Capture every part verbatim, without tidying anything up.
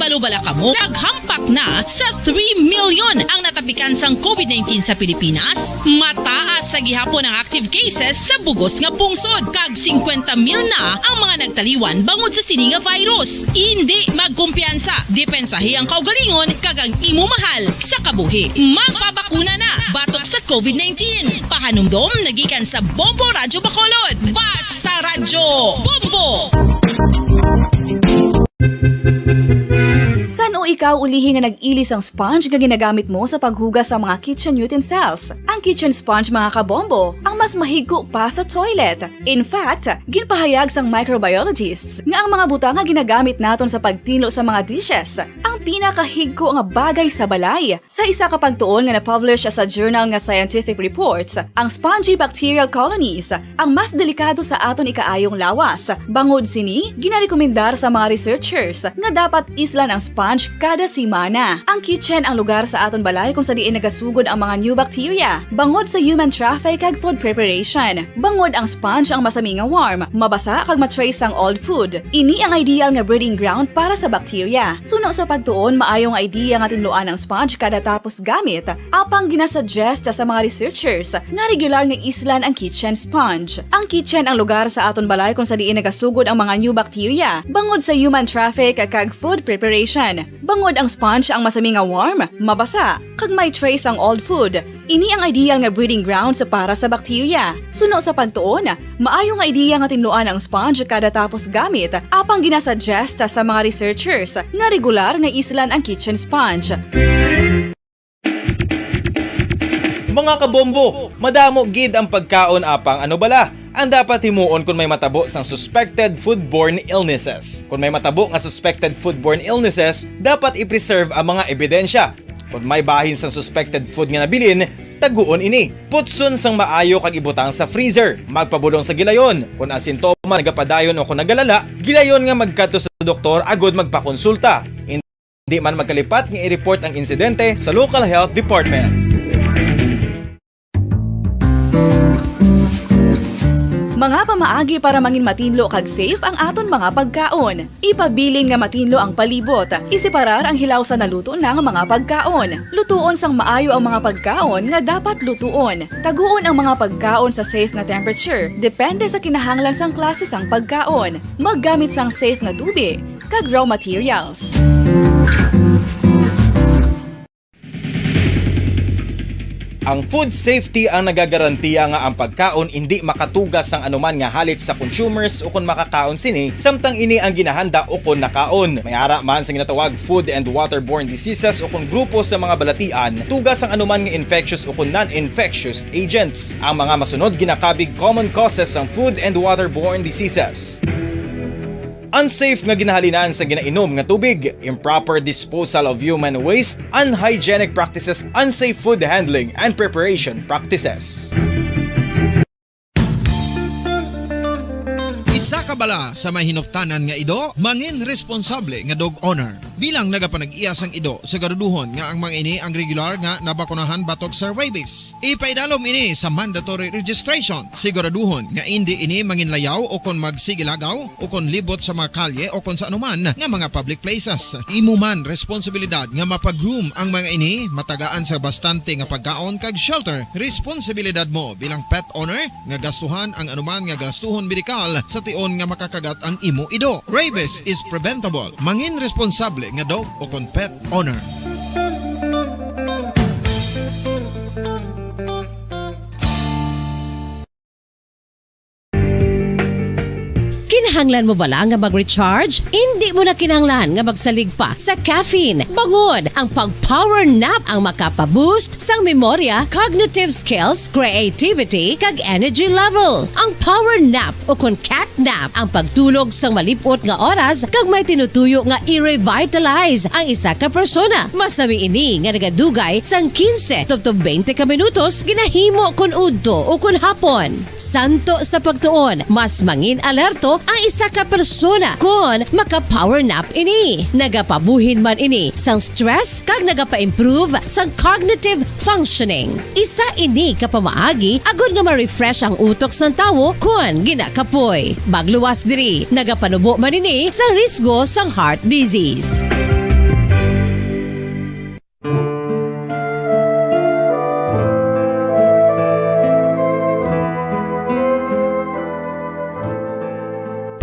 Balubala kamo, naghampak na sa three million ang natapikan sang covid nineteen sa Pilipinas. Mataas sa gihapon ang active cases sa bugos nga pungsod, kag singkwenta mil na ang mga nagtaliwan bangod sa sini nga virus. Indi magkumpiyansa, depensahi ang kaugalingon kag ang imo mahal sa kabuhi. Magpabakuna na batok sa covid nineteen. Pahanumdom nagikan sa Bombo Radyo Bacolod. Basta Radyo Bombo! San-o ikaw ulihi nga nag-ili sang sponge nga ginagamit mo sa paghugas sa mga kitchen utensils? Ang kitchen sponge, mga kabombo, ang mas mahigko pa sa toilet. In fact, ginpahayag sang microbiologists nga ang mga butang nga ginagamit naton sa pagtinlo sa mga dishes ang pinakahigko nga bagay sa balay. Sa isa ka pagtuon nga na-publish sa journal nga Scientific Reports, ang spongy bacterial colonies ang mas delikado sa aton ikaayong lawas. Bangod sini, ginarekomendar sa mga researchers nga dapat islan ang sponge kada semana. Ang kitchen ang lugar sa aton balay kung sa diin nagasugod ang mga new bacteria bangod sa human traffic kag food preparation. Bangod ang sponge ang masami nga warm, mabasa kag ma-trace ang old food. Ini ang ideal nga breeding ground para sa bacteria. Suno sa pagtuon, maayo nga idea nga tinluan ang sponge kada tapos gamit, apang ginasuggest sa mga researchers nga regular nga islan ang kitchen sponge. Ang kitchen ang lugar sa aton balay kung sa diin nagasugod ang mga new bacteria bangod sa human traffic kag food preparation. Bangod ang sponge ang masami nga warm, mabasa, kag may trace ang old food. Ini ang ideal nga breeding grounds para sa bacteria. Suno sa pagtuon, maayo nga idea nga tinluan ang sponge kada tapos gamit, apang ginasuggest sa mga researchers nga regular nga islan ang kitchen sponge. Mga kabombo, madamo gid ang pagkaon, apang ano bala ang dapat himuon kon may matabo sang suspected foodborne illnesses? Kon may matabo nga suspected foodborne illnesses, dapat i-preserve ang mga ebidensya. Kon may bahin sang suspected food nga nabilin, taguon ini. Putson sang maayo kag ibutang sa freezer. Magpabulong sa gilayon. Kon ang sintoma nagapadayon o kon nagalala, gilayon nga magkadto sa doktor agud magpakonsulta. Indi man magkalipat nga i-report ang insidente sa local health department. Mga pamaagi para mangin matinlo kag safe ang aton mga pagkaon. Ipabilin nga matinlo ang palibot. Iseparar ang hilaw sa naluto na nga mga pagkaon. Lutuon sang maayo ang mga pagkaon nga dapat lutuon. Taguon ang mga pagkaon sa safe nga temperature, depende sa kinahanglan sang klase sang pagkaon. Maggamit sang safe nga tubi kag raw materials. Ang food safety ang nagagarantiya nga ang pagkaon indi makatuga sang anuman nga halit sa consumers ukon makakaon sini, samtang ini ang ginahanda ukon nakaon. May ara man sa ginatawag food and waterborne diseases ukon grupo sa mga balatian, tuga sang anuman nga infectious ukon non-infectious agents. Ang mga masunod ginakabig common causes sang food and waterborne diseases. Unsafe nga ginahalinan sa ginainom nga tubig, improper disposal of human waste, unhygienic practices, unsafe food handling, and preparation practices. Isa ka bala sa may hinuptanan nga ido, mangin responsable nga dog owner. Bilang nagapanag-iya sang ido, siguraduhon nga ang mga ini ang regular nga nabakunahan batok sa rabies. Ipaidalom ini sa mandatory registration. Siguraduhon nga indi ini manginlayaw o kon magsigilagaw o kon libot sa mga kalye o kon sa anuman nga mga public places. Imo man responsibilidad nga mapa-groom ang mga ini, matagaan sa bastante nga pagkaon kag shelter. Responsibilidad mo bilang pet owner nga gastuhan ang anuman nga gastuhon medikal sa tion nga makakagat ang imo ido. Rabies is preventable. Mangin responsable nga dog o kon pet owner. Kinahanglan mo bala nga mag-recharge? Indi mo na kinahanglan nga magsalig pa sa caffeine. Bangod ang pag-power nap ang makapa-boost sang memorya, cognitive skills, creativity, kag energy level. Ang power nap o kon cat nap ang pagtulog sang malip-ot nga oras kag may tinutuyo nga i-revitalize ang isa ka persona. Masami ini nga nagadugay sang quince tubtob twenty ka minutos ginahimo kon udto o kon hapon. Santo sa pagtuon, mas mangin alerto ang isa ka persona kon maka-power nap ini. Nagapabuhin man ini sang stress kag nagapa-improve sang cognitive functioning. Isa ini ka pamaagi agod nga ma-refresh ang utok sang tawo kon ginakapoy. Magluwas diri, nagapanubo man ini sa risgo sang heart disease.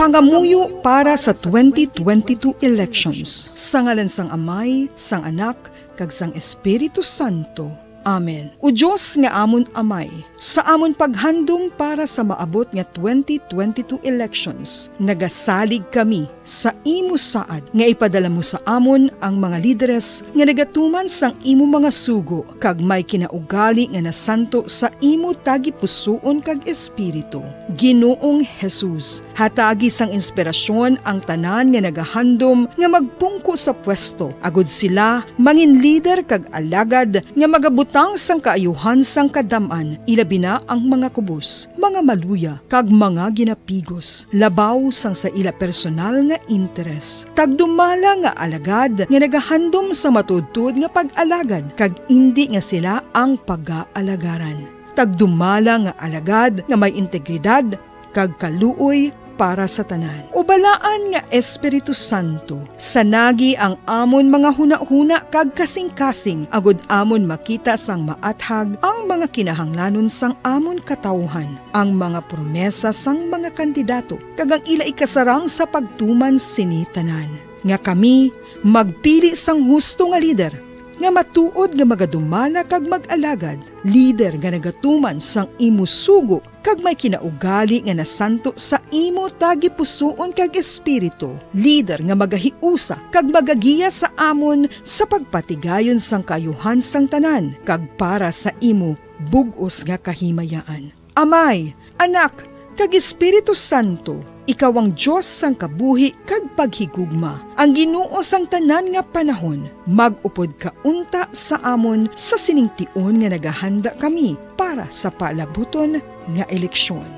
Pangamuyo para sa twenty twenty-two elections. Sa ngalan sang Amay, sang Anak, kag sang Espiritu Santo. Amen. O Dios nga amon Amay, sa amon paghandom para sa maabot nga twenty twenty-two elections, nagasalig kami sa imo saad nga ipadala mo sa amon ang mga lideres nga nagatuman sang imo mga sugo kag may kinaugali nga nasanto sa imo tagipusoon kag espiritu. Ginoong Jesus, hatagi sang inspirasyon ang tanan nga nagahandom nga magpungko sa pwesto, agud sila mangin lider kag alagad nga magabutang sang kaayuhan sang kadam-an, ilabi na ang mga kubos, mga maluya, kag mga ginapigos, labaw sang sa ila personal nga interes. Tagdumala nga alagad nga nagahandom sa matuodtuod nga pag-alagad, kag indi nga sila ang pagaalagan. Tagdumala nga alagad nga may integridad kag kaluoy para sa tanan. O Balaan nga Espiritu Santo, sanagi ang amon mga hunahuna kag kasingkasing, agud amon makita sang maathag ang mga kinahanglanon sang amon katawuhan, ang mga promesa sang mga kandidato, kag ang ila ikasarang sa pagtuman sini tanan, nga kami magpili sang husto nga lider, nga matuod nga magadumala kag mag-alagad, lider nga nagatuman sang imo sugo, kag may kinaugali nga nasanto sa imo tagipusoon kag espiritu, lider nga magahiusa kag magagiya sa amon sa pagpatigayon sang kaayuhan sang tanan, kag para sa imo bug-os nga kahimayaan. Amay, Anak, kag Espiritu Santo, ikaw ang Dios sang kabuhi kag paghigugma, ang Ginoo sang tanan nga panahon. Mag-upod ka unta sa amon sa sining tion nga nagahanda kami para sa palabuton nga eleksyon.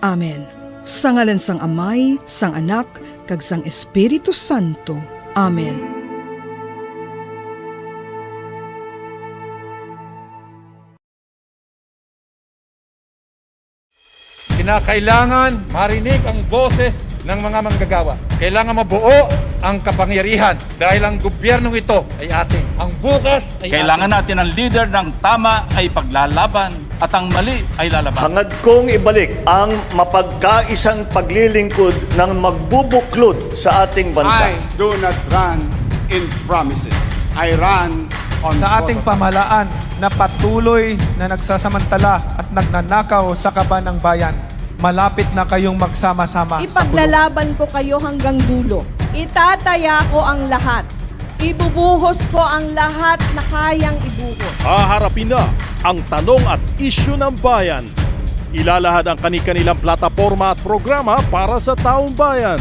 Amen. Sa ngalan sang Amay, sang Anak, kag sang Espiritu Santo. Amen. Kinakailangan marinig ang boses ng mga manggagawa. Kailangan mabuo ang kapangyarihan dahil ang gobyernong ito ay atin. Ang bukas ay Kailangan atin. natin ang leader ng tama ay paglalaban at ang mali ay lalaban. Hangad kong ibalik ang mapagkaisang paglilingkod ng magbubuklod sa ating bansa. I do not run in promises. I run on Sa ating protocol. pamahalaan na patuloy na nagsasamantala at nagnanakaw sa kaban ng bayan, malapit na kayong magsama-sama sa kulungan. Ipaglalaban ko kayo hanggang dulo. Itataya ko ang lahat. Ibubuhos ko ang lahat na kayang ibuhos. Haharapin na ang tanong at isyu ng bayan. Ilalahad ang kani-kanilang plataporma at programa para sa taong bayan.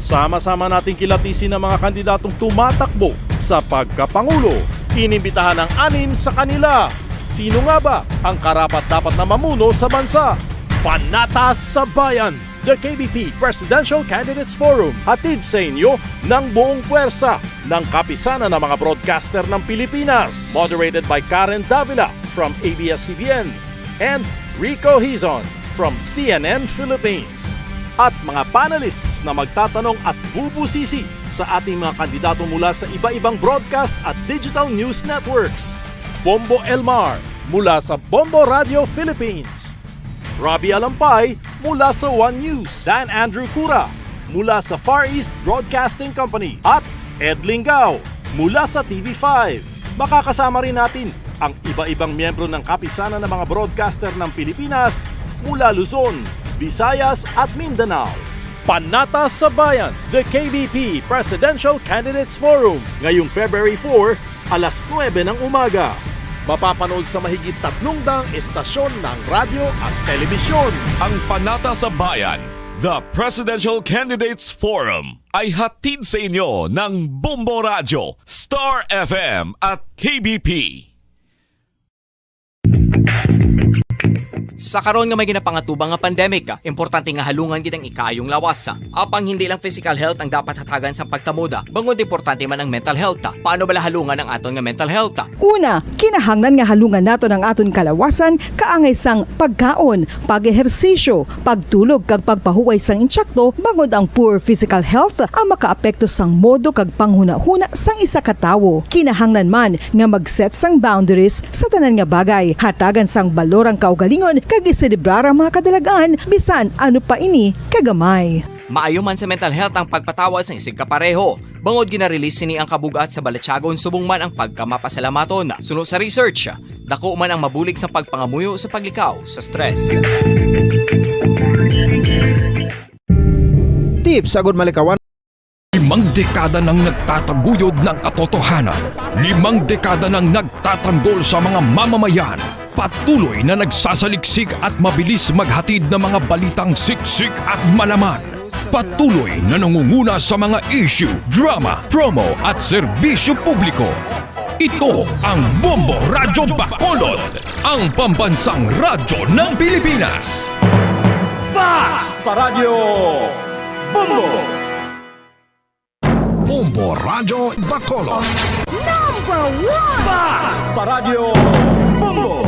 Sama-sama nating kilatisin ang mga kandidatong tumatakbo sa pagkapangulo. Inimbitahan ang anim sa kanila. Sino nga ba ang karapat-dapat na mamuno sa bansa? Panata sa Bayan, the K B P Presidential Candidates Forum, hatid sa inyo ng buong puwersa ng Kapisanan ng mga Broadcaster ng Pilipinas. Moderated by Karen Davila from A B S C B N and Rico Hizon from C N N Philippines. At mga panelists na magtatanong at bubusisi sa ating mga kandidato mula sa iba-ibang broadcast at digital news networks. Bombo Elmar mula sa Bombo Radio Philippines. Robbie Alampay mula sa One News. Dan Andrew Cura mula sa Far East Broadcasting Company. At Ed Lingao mula sa T V five. Makakasama rin natin ang iba-ibang miyembro ng Kapisanan ng mga Broadcaster ng Pilipinas mula Luzon, Visayas at Mindanao. Panata sa Bayan, the K B P Presidential Candidates Forum, ngayong February four, alas nuebe ng umaga. Mapapanood sa mahigit tatlong daang estasyon ng radyo at telebisyon. Ang Panata sa Bayan, the Presidential Candidates Forum, ay hatid sa inyo ng Bombo Radyo, Star F M at K B P. Sa karon nga may ginapangatubang nga pandemic, importante nga halungan gid ang ikaayong lawas. Apang hindi lang physical health ang dapat hatagan sa pagtamod, bangod importante man ang mental health. Paano bala halungan ang aton nga mental health? Una, kinahanglan nga halungan naton ang aton kalawasan, kaangay sang pagkaon, pag-ehersisyo, pagtulog kag pagpahuway sang insakto, bangod ang poor physical health ang makaapekto sang modo kag panghunahuna sang isa ka tawo. Kinahanglan man nga mag-set sang boundaries sa tanan nga bagay, hatagan sang balor ang kaugalingon kag iselebrar ang mga kadalagan, bisan ano pa ini kagamay. Maayo man sa mental health ang pagpatawad sang isigkapareho, bangod gina-release sini ang kabug-at sa balatyagon subong man ang pagkamapasalamaton. Suno sa research, dako man ang mabulig sa pagpangamuyo sa paglikaw sa stress. Tips agud malikawan. Limang dekada nang nagtataguyod ng katotohanan. Limang dekada nang nagtatanggol sa mga mamamayan. Patuloy na nagsasaliksik at mabilis maghatid ng mga balitang siksik at malaman. Patuloy na nangunguna sa mga issue, drama, promo at serbisyo publiko. Ito ang Bombo Radyo Bacolod, ang pambansang radyo ng Pilipinas. Basta Radyo Bombo! Bombo Radyo Bacolod. Number one! Basta Radyo Bombo!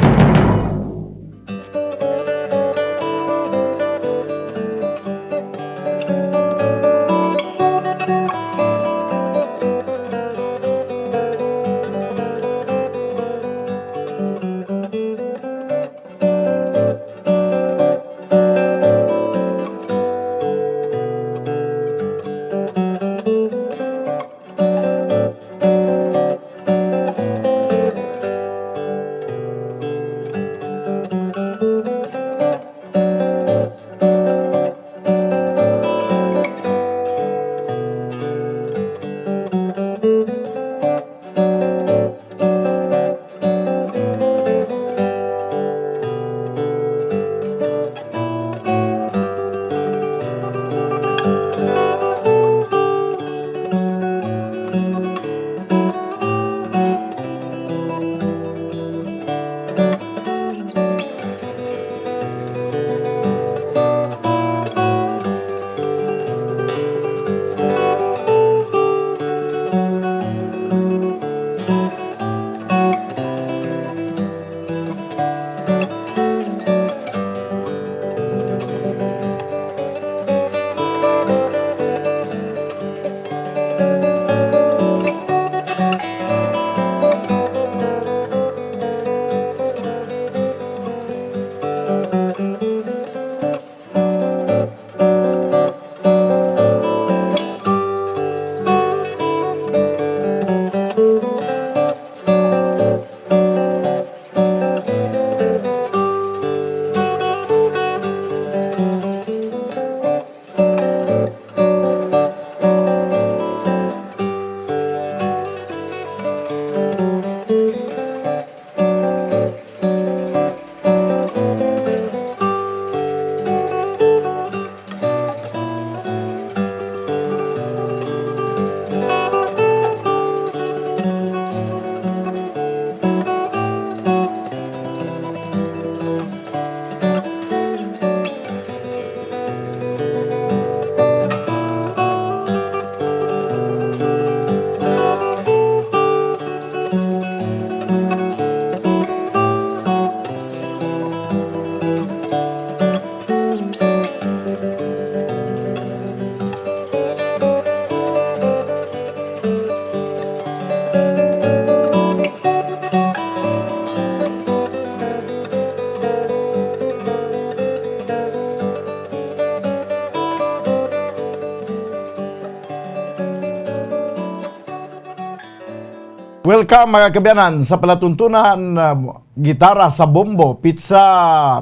Welcome, mga kaabyanan, sa palatuntunan, uh, Gitara sa Bombo, pitsa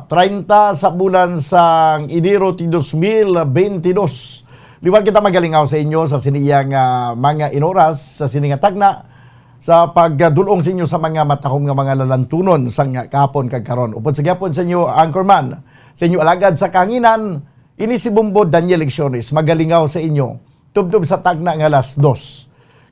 treinta sa bulan sang Enero ti dos mil bentidós. Liwat kita magalingaw sa inyo sa sini iya nga mga inoras, sa sini nga tagna, sa pagdul-ong sa inyo sa mga matahom nga mga lalantunon sang kahapon kag karon. Upod sa gihapon sa inyo, anchorman, sa inyo alagad sa kahanginan, ini si Bombo Daniel Lecciones, magalingaw sa inyo tubtob sa tagna nga alas dos.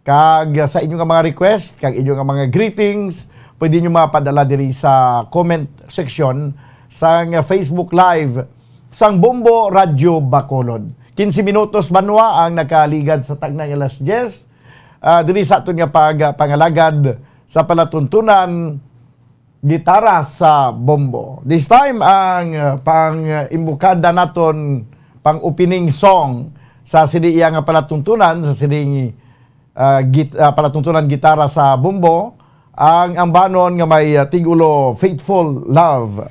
Kag, ah, sa inyo nga mga request, kag inyo nga mga greetings, pwede nyo mapadala diri sa comment section sang Facebook Live sang Bombo Radyo Bacolod. Quince minutos banwa ang nakaligad sa tagna nga alas diyes, ah, diri sa aton nga pag-, pangalagad sa palatuntunan Gitara sa Bombo. This time, ang, uh, pang-imbukada naton pang opening song sa sini iya nga palatuntunan, sa sini, uh, git-, uh, palatuntunan Gitara sa Bombo, ang ambanon nga may, uh, tigulo Faithful Love.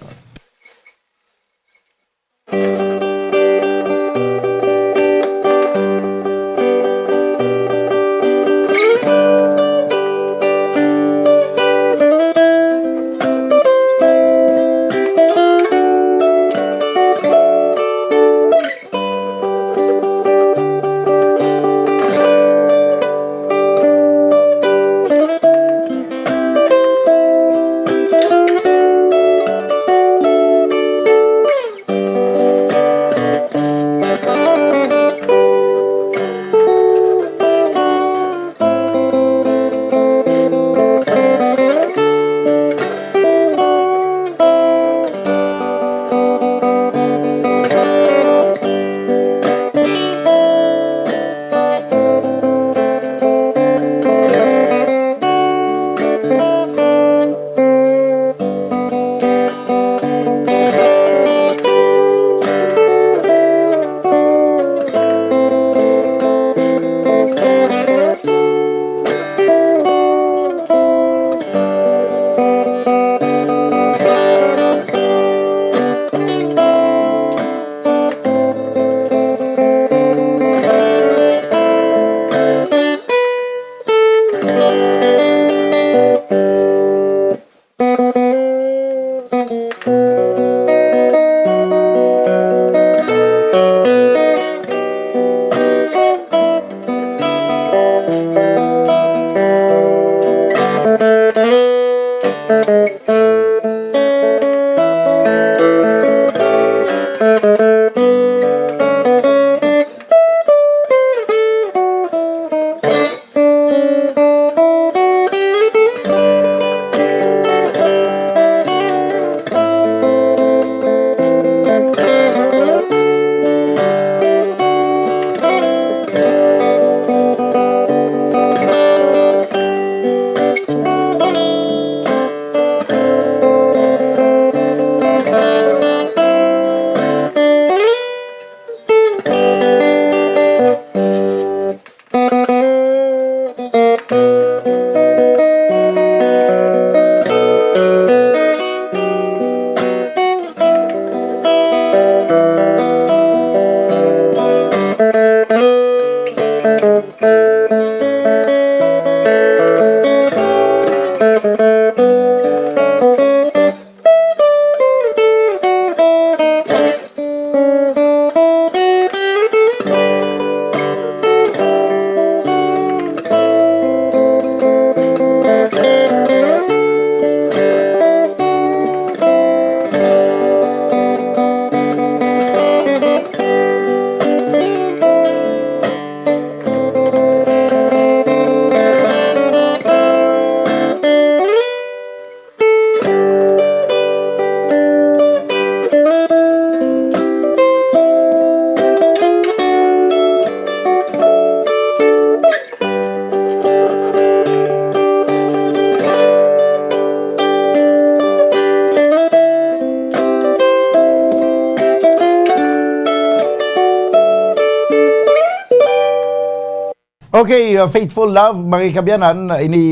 Okay, uh, Faithful Love, mga kaabyanan, ini,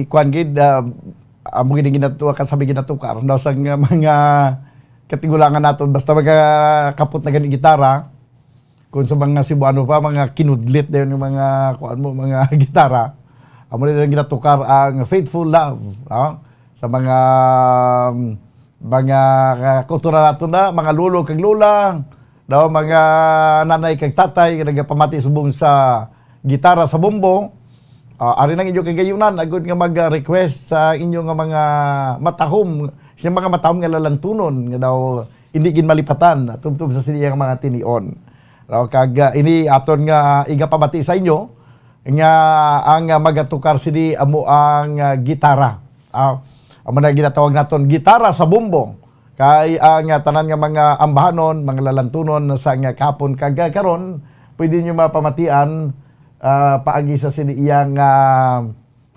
kuwan gid, uh, amo gid ang ginatu-, kasabi ginatukar, no, sa nga mga katigulangan naton. Basta magkakapot na gani gitara, kung sa mga Cebuano pa, mga kinudlit na yun yung mga, kuwan mo, mga gitara. Amo na yung ginatukar ang Faithful Love, no? Sa mga, mga, uh, kultura nato na, mga lolo kag lola, daw mga nanay kag tatay nga nagapamati subong sa gitara sa bombo, ah, ari nang inyo kagayunan agud nga mag-request sa inyo nga mga matahom, sa mga matahom nga lalantunon nga daw hindi gid malipatan tubtob sa sini nga mga tinion. Daw kag, ah, ini aton nga igapamati sa inyo nga ang, ah, magatukar sini amo ang, ah, gitara. Ah, amo na ginatawag naton gitara sa bombo. Kay ang, ah, tanan nga mga ambahanon, mga lalantunon sa nga kahapon kag, ah, karon, pwede nyo mapamatian, ah, paagi sa sini iyang, ah,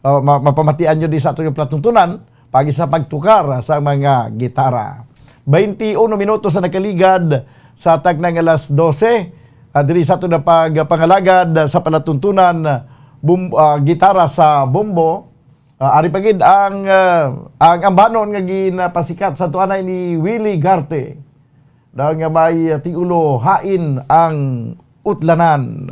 oh, ma-, mapamatian nyo di sa atong palatuntunan, paagi sa pagtukar sa mga gitara. Twenty-one minutos sa nakaligad sa tagna nga alas dose, ah, diri sa aton na pagpangalagad sa palatuntunan, bum-, ah, gitara sa bombo. Ah, ari pa gid ang, ah, ang ambanon nga ginapasikat sa tuanay ni Willie Garte, daw nga may, ah, tigulo, Hain ang Utlanan.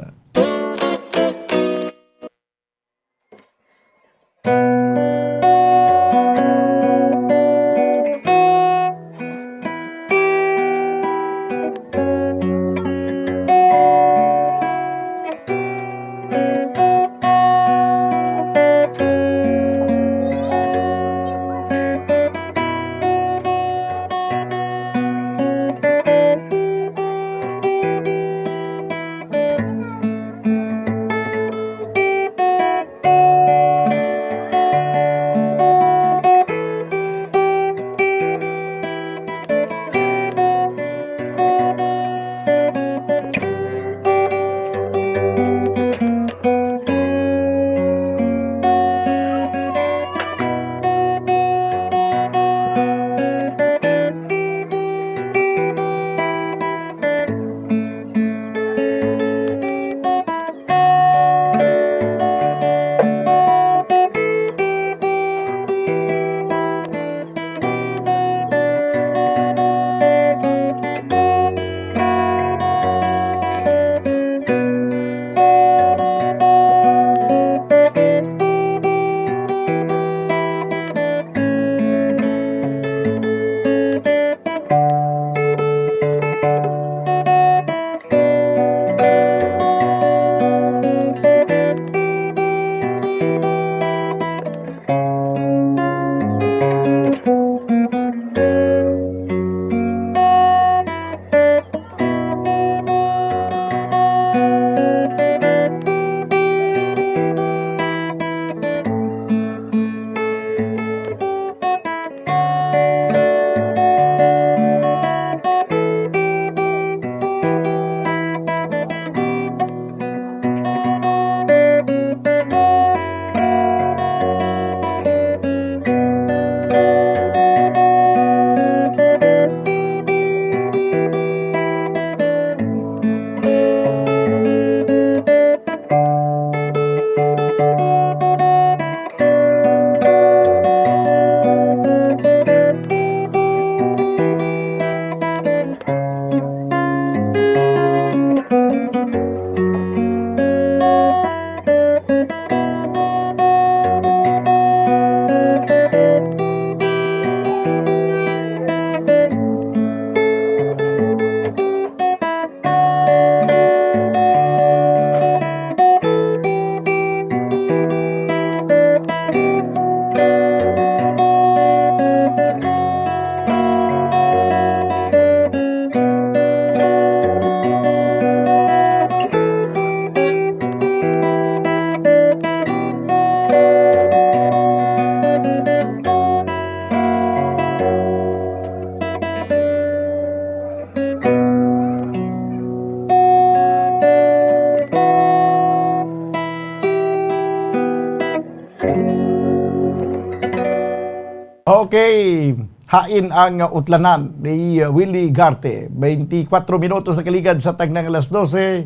Okay, Hain ang Utlanan ni Willie Garte. Twenty-four minutos na kaligad sa tagnang alas dose.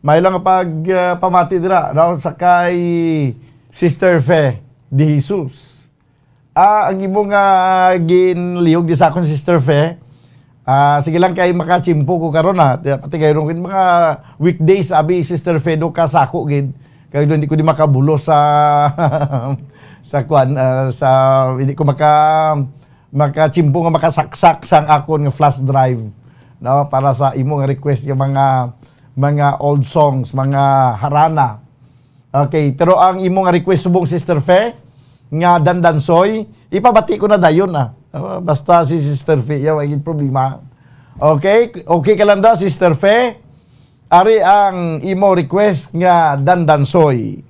May lang pag, ah, pamati dira, no, sa kay Sister Fe de Jesus. Ah, ang imo nga ginlihog di sa akon, Sister Fe. Ah, sige lang kay makachimpo ko karon, ha. Pati kayo nung mga weekdays, abi, Sister Fe, do ka sako gid. Kay doon di ko di makabulo sa, sa kwan, ah, sa, hindi ko maka, makachimpo nga makasaksak sa akon nga flash drive, no? Para sa imo nga request nga mga, mga old songs, mga harana. Okay, pero ang imo nga request subong, Sister Fe, nga Dandansoy, ipabati ko na dayon, ah. Ah, basta si Sister Fe, yaw, ay problema. Okay, okay ka lang da, Sister Fe? Ari ang imo request nga Dandansoy.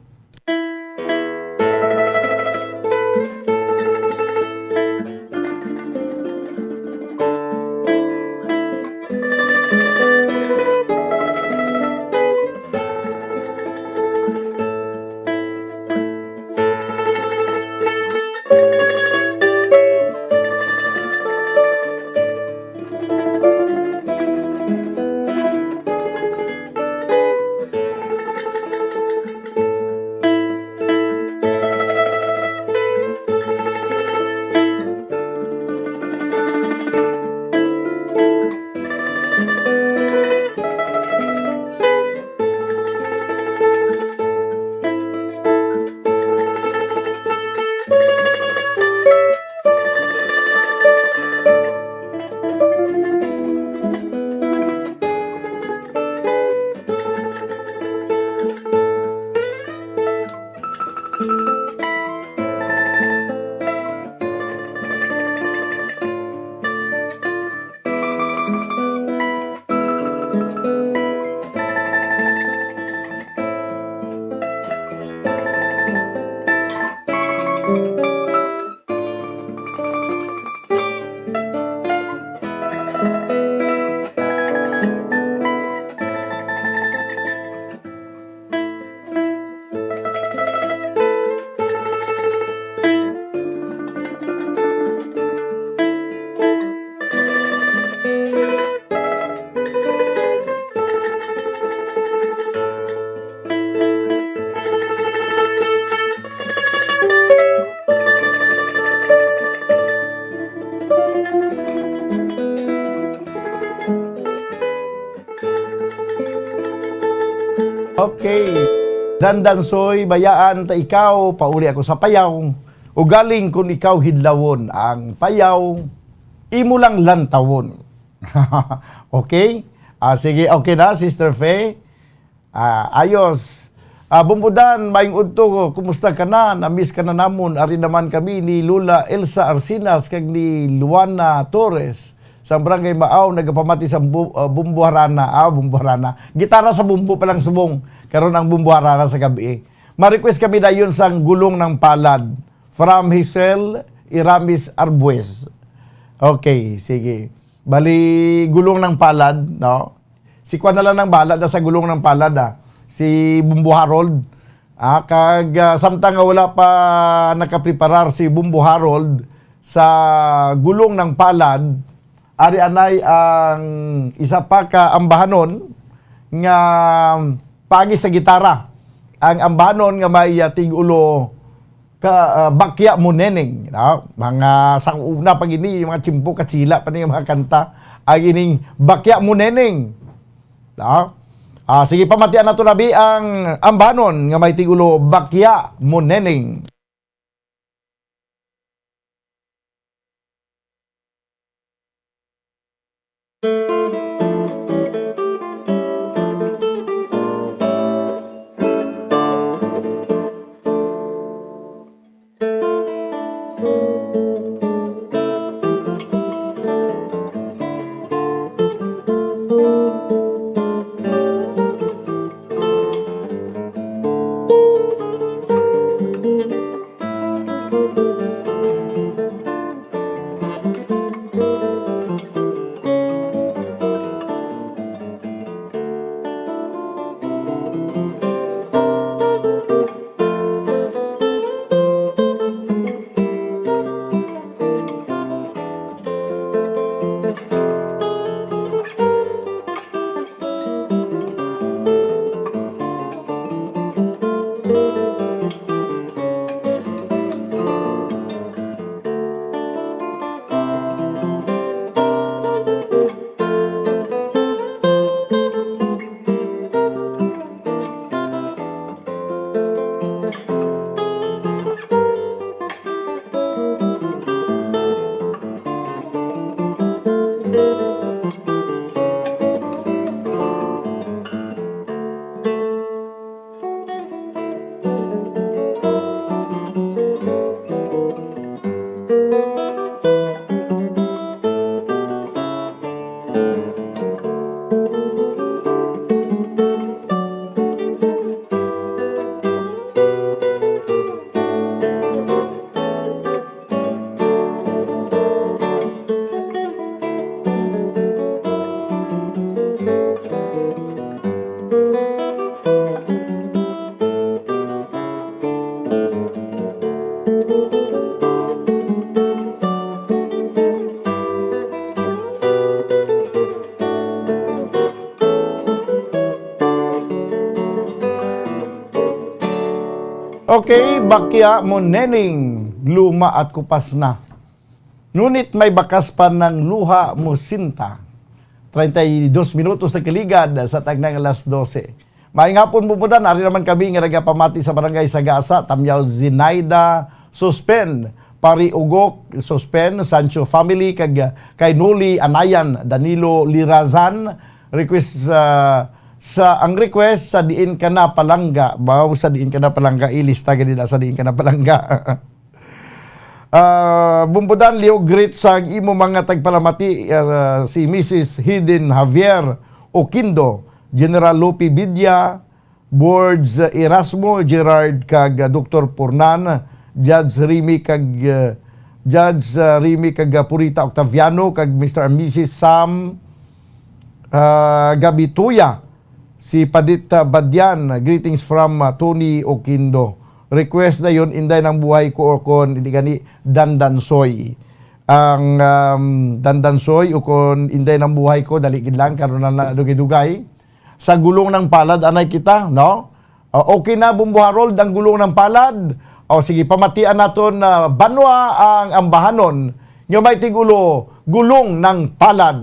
Okay. Dandansoy, bayaan ta ikaw, pauli ako sa Payaw. Ugaling kun ikaw hidlawon ang Payaw, imo lang lantawon. Okay? Ah, sige, okay na, Sister Fe? Ah, ayos. Ah, Bumbudan, maayong udto. Kumusta ka na? Na-miss ka na namon. Ari naman kami ni Lola Elsa Arsinas kag ni Luana Torres sa Barangay Maaw, nagapamati sa bu-, ah, Bumbuharana. Ah, Bumbuharana. Gitara sa bumbo pa lang subong. Karon ang Bumbuharana sa gabi. Ma-request kami dayon sang Gulong ng Palad from Hazel Iramis Arbuez. Okay, sige. Bali, Gulong ng Palad, no? Si kuan na lang ang bahala da sa Gulong ng Palad, ah. Si Bumbo Harold. Ah, kag, ah, samtang nga wala pa nakapreparar si Bumbo Harold sa Gulong ng Palad, ari anay ang isa pa ka ambahanon nga paagi sa gitara. Ang ambahanon nga may, ah, tig-ulo ka, ah, Bakya Mo Neneng, no? Mga sa una pa gini, mga tiyempo, katsila pa ni mga kanta, ang ining Bakya Mo Neneng, no? Ah, sige, pamatian nato labi ang ambanon nga may tigulo, Bakya Mo Neneng. Okay, bakya mo, Neneng, luma at kupas na. Ngunit may bakas pa ng luha mo, Sinta. Treinta y dos minutos na kaligad sa tagnang alas dose. Maayong hapon, Bumbudan. Ari naman kami nga nagapamati sa Barangay Sagasa, Tamyaw Zinaida, Suspen, Pari Ugok, Suspen, Sancho family, kag kay Noli Anayan, Danilo Lirazan. Request sa, sa, ang request sa Diin Ka Na Palangga. Baw sa Diin Ka Na Palangga, ilista gani na sa Diin Ka Na Palangga. Ah, Bumbudan, liog greet sa imo mga tagpalamati, ah, si Missus Hidden Javier Oquindo, General Lupi Bidia, Boards, ah, Erasmo, Gerard, kag, ah, Doktor Pornan, Judge Remy kag, ah, Judge, ah, Remy kag, ah, Purita Octaviano, kag Mister and Missus Sam, ah, Gabituya, si Padit, ah, Badian, greetings from, ah, Tony Oquindo. Request na yon, Inday ng Buhay Ko, o kon hindi gani, Dandansoy. Ang, um, Dandansoy, o kon Inday ng Buhay Ko, dali gid lang, karon na, na dugay-dugay. Sa Gulong ng Palad, anay kita, no? Ah, okay na, Bumbo Harold, ang Gulong ng Palad? O sige, pamatian naton na banwa ang ambahanon. Nga may tigulo, Gulong ng Palad.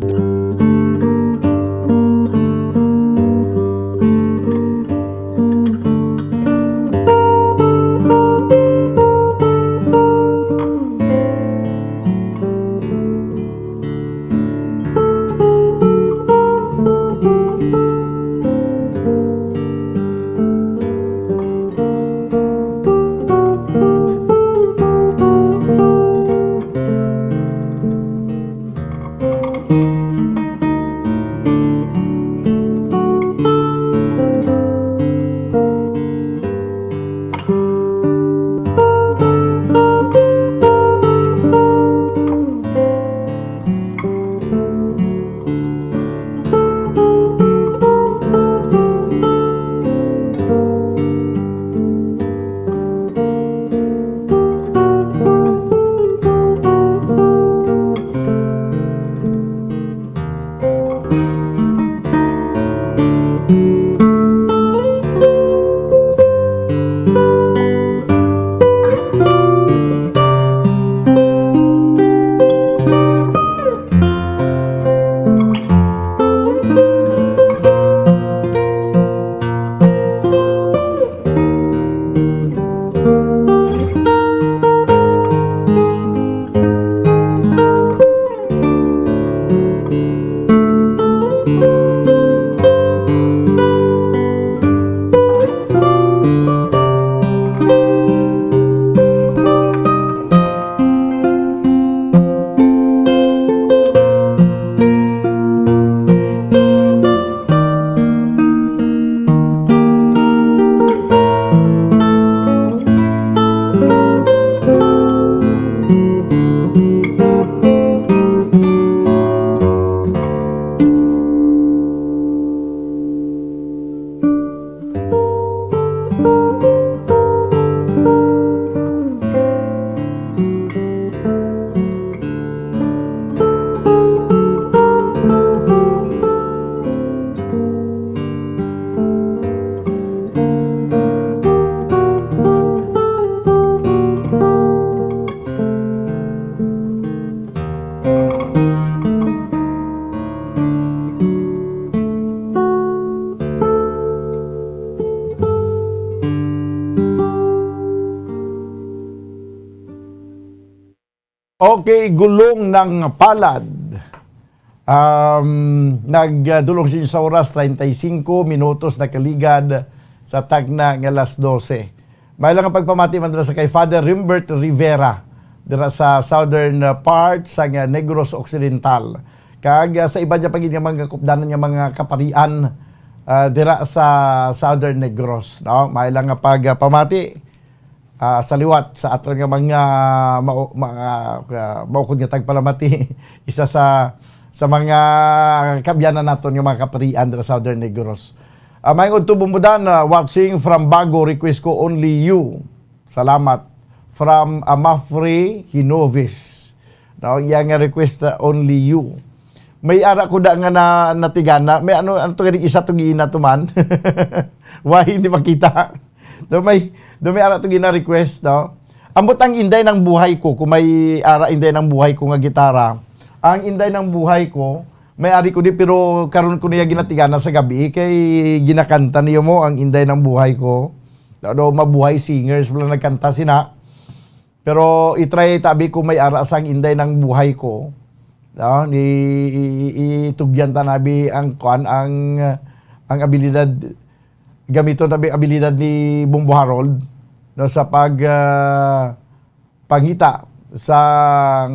Okay, Gulong ng Palad. Um, nagdulong sa inyo sa oras, treinta y cinco minutos na kaligad sa tagna nga alas dose. May lang ang pagpamati man dira sa kay Father Rimbert Rivera, dira sa southern, uh, part sa nga Negros Occidental. Kag, uh, sa iban niya pa gid nga mga kupdanan nga mga kaparian, uh, dira sa southern Negros, no? May lang nga pagpamati, ah, sa liwat sa aton nga mga mao-, mga, ah, maukod nga tagpalamati, isa sa, sa mga kaabyanan naton nga mga kaparian dira sa Southern Negros. Ah, maayong udto, Bumbudan, ah, watching from Bago, request ko Only You. Salamat. From Amafre Hinoves. No, iya nga request, ah, Only You. May ara ko da nga na, natigana. May ano, ano to, isa to giina to man. Why hindi makita? Do may, do may ara to gina-request, no? Ambot ang Inday ng Buhay Ko, kung may ara Inday ng Buhay Ko nga gitara. Ang Inday ng Buhay Ko, may ari ko di, pero karon ko niya ginatigana sa gabi, kay ginakanta niyo mo ang Inday ng Buhay Ko. Do, do, mabuhay singers, wala nagkanta sina. Pero i-try tabi kung may ara sang Inday ng Buhay Ko. No? Ni, i, i, itugyan ta nabi ang, kuan, ang, ang abilidad, gamiton tabi ang abilidad ni Bombo Harold, no, sa pag, ah, pangita sang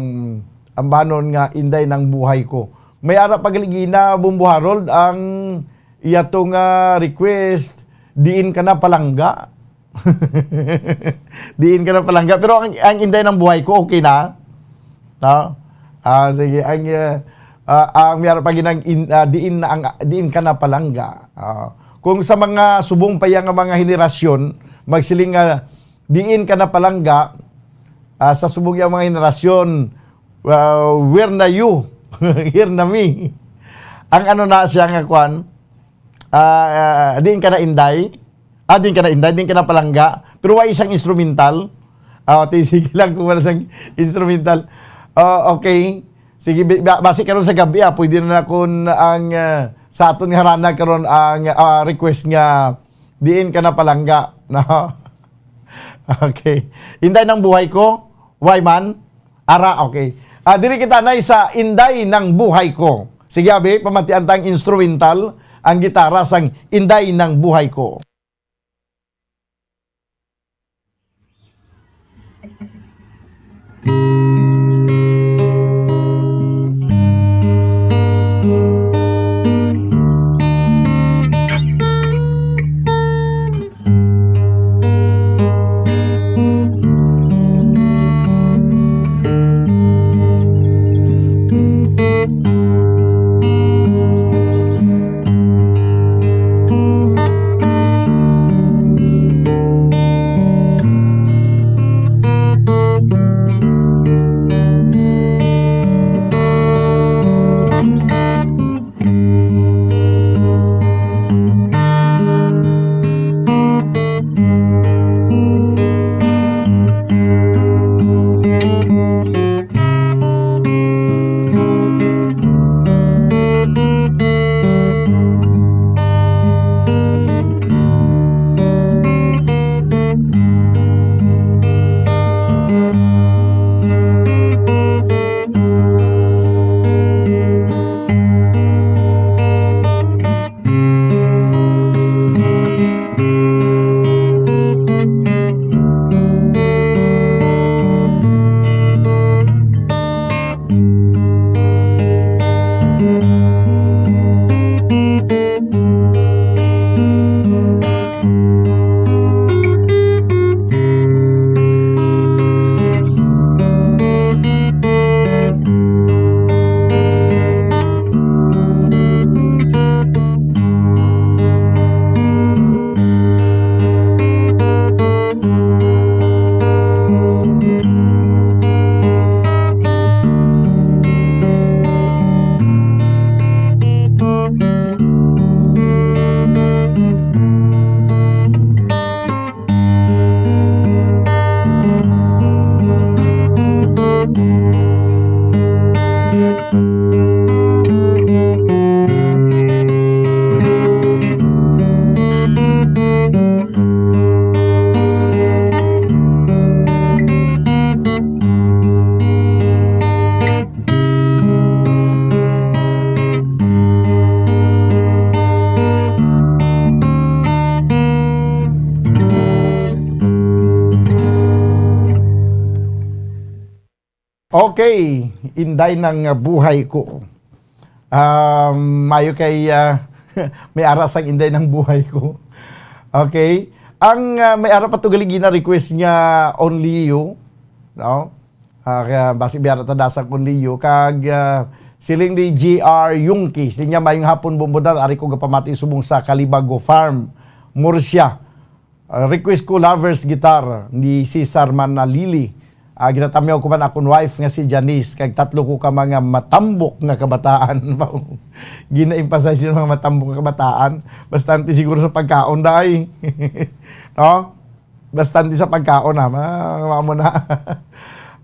ambanon nga Inday ng Buhay Ko. May ara pa gali gina, Bombo Harold, ang iya to nga request, Diin Ka Na Palangga. Diin Ka Na Palangga. Pero ang, ang Inday ng Buhay Ko, okay na. No? Ah, sige, ang, ah, ah, ang may ara pa ginang in, ah, Diin Na, ang, Diin Ka Na Palangga. Ah, kung sa mga subong pa yang mga henerasyon, magsiling nga, Diin Ka Na Palangga, ah, sa subong yang mga henerasyon, ah, where na you? Here na me. Ang ano na siya nga kwan, ah, ah, Diin Ka Na Inday? Ah, Diin Ka Na Inday, Diin Ka Na Palangga. Pero wa isang instrumental. Ah, ti-, sige lang kung wala sang instrumental. Ah, okay. Sige, bi-, ba-, basi karon sa gabi, ah, pwede na kun ang, ah, sa aton nga harana karon ang, ah, request nga Diin Ka Na Palangga, no? Okay. Inday ng Buhay Ko, why man? Ara, okay. Ah, diri kita na sa Inday ng Buhay Ko. Sige, abi, pamatian tang instrumental, ang gitara sang Inday ng Buhay Ko. Okay, Inday ng Buhay Ko. Um, mayo kay, ah, may ara sang Inday ng Buhay Ko. Okay. Ang, ah, may ara pa to gali gina-request nga Only You, no? Ah, kaya basi may ara ta dasang Only You kag, ah, siling ni G R Yungki, siling niya, "Mayong hapon, Bombodan, ari ko gapamati subong sa Kalibago Farm, Murcia." Ah, request ko Lover's Guitar ni Cesar Manalili. Ah, ginatamyaw ko man akon wife nga si Janice, kag tatlo ko ka mga matambok nga kabataan. Gina-emphasize yung mga matambok nga kabataan. Bastante siguro sa pagkaon, day. No? Bastante sa pagkaon, ha? Ma-, ma-, mo na.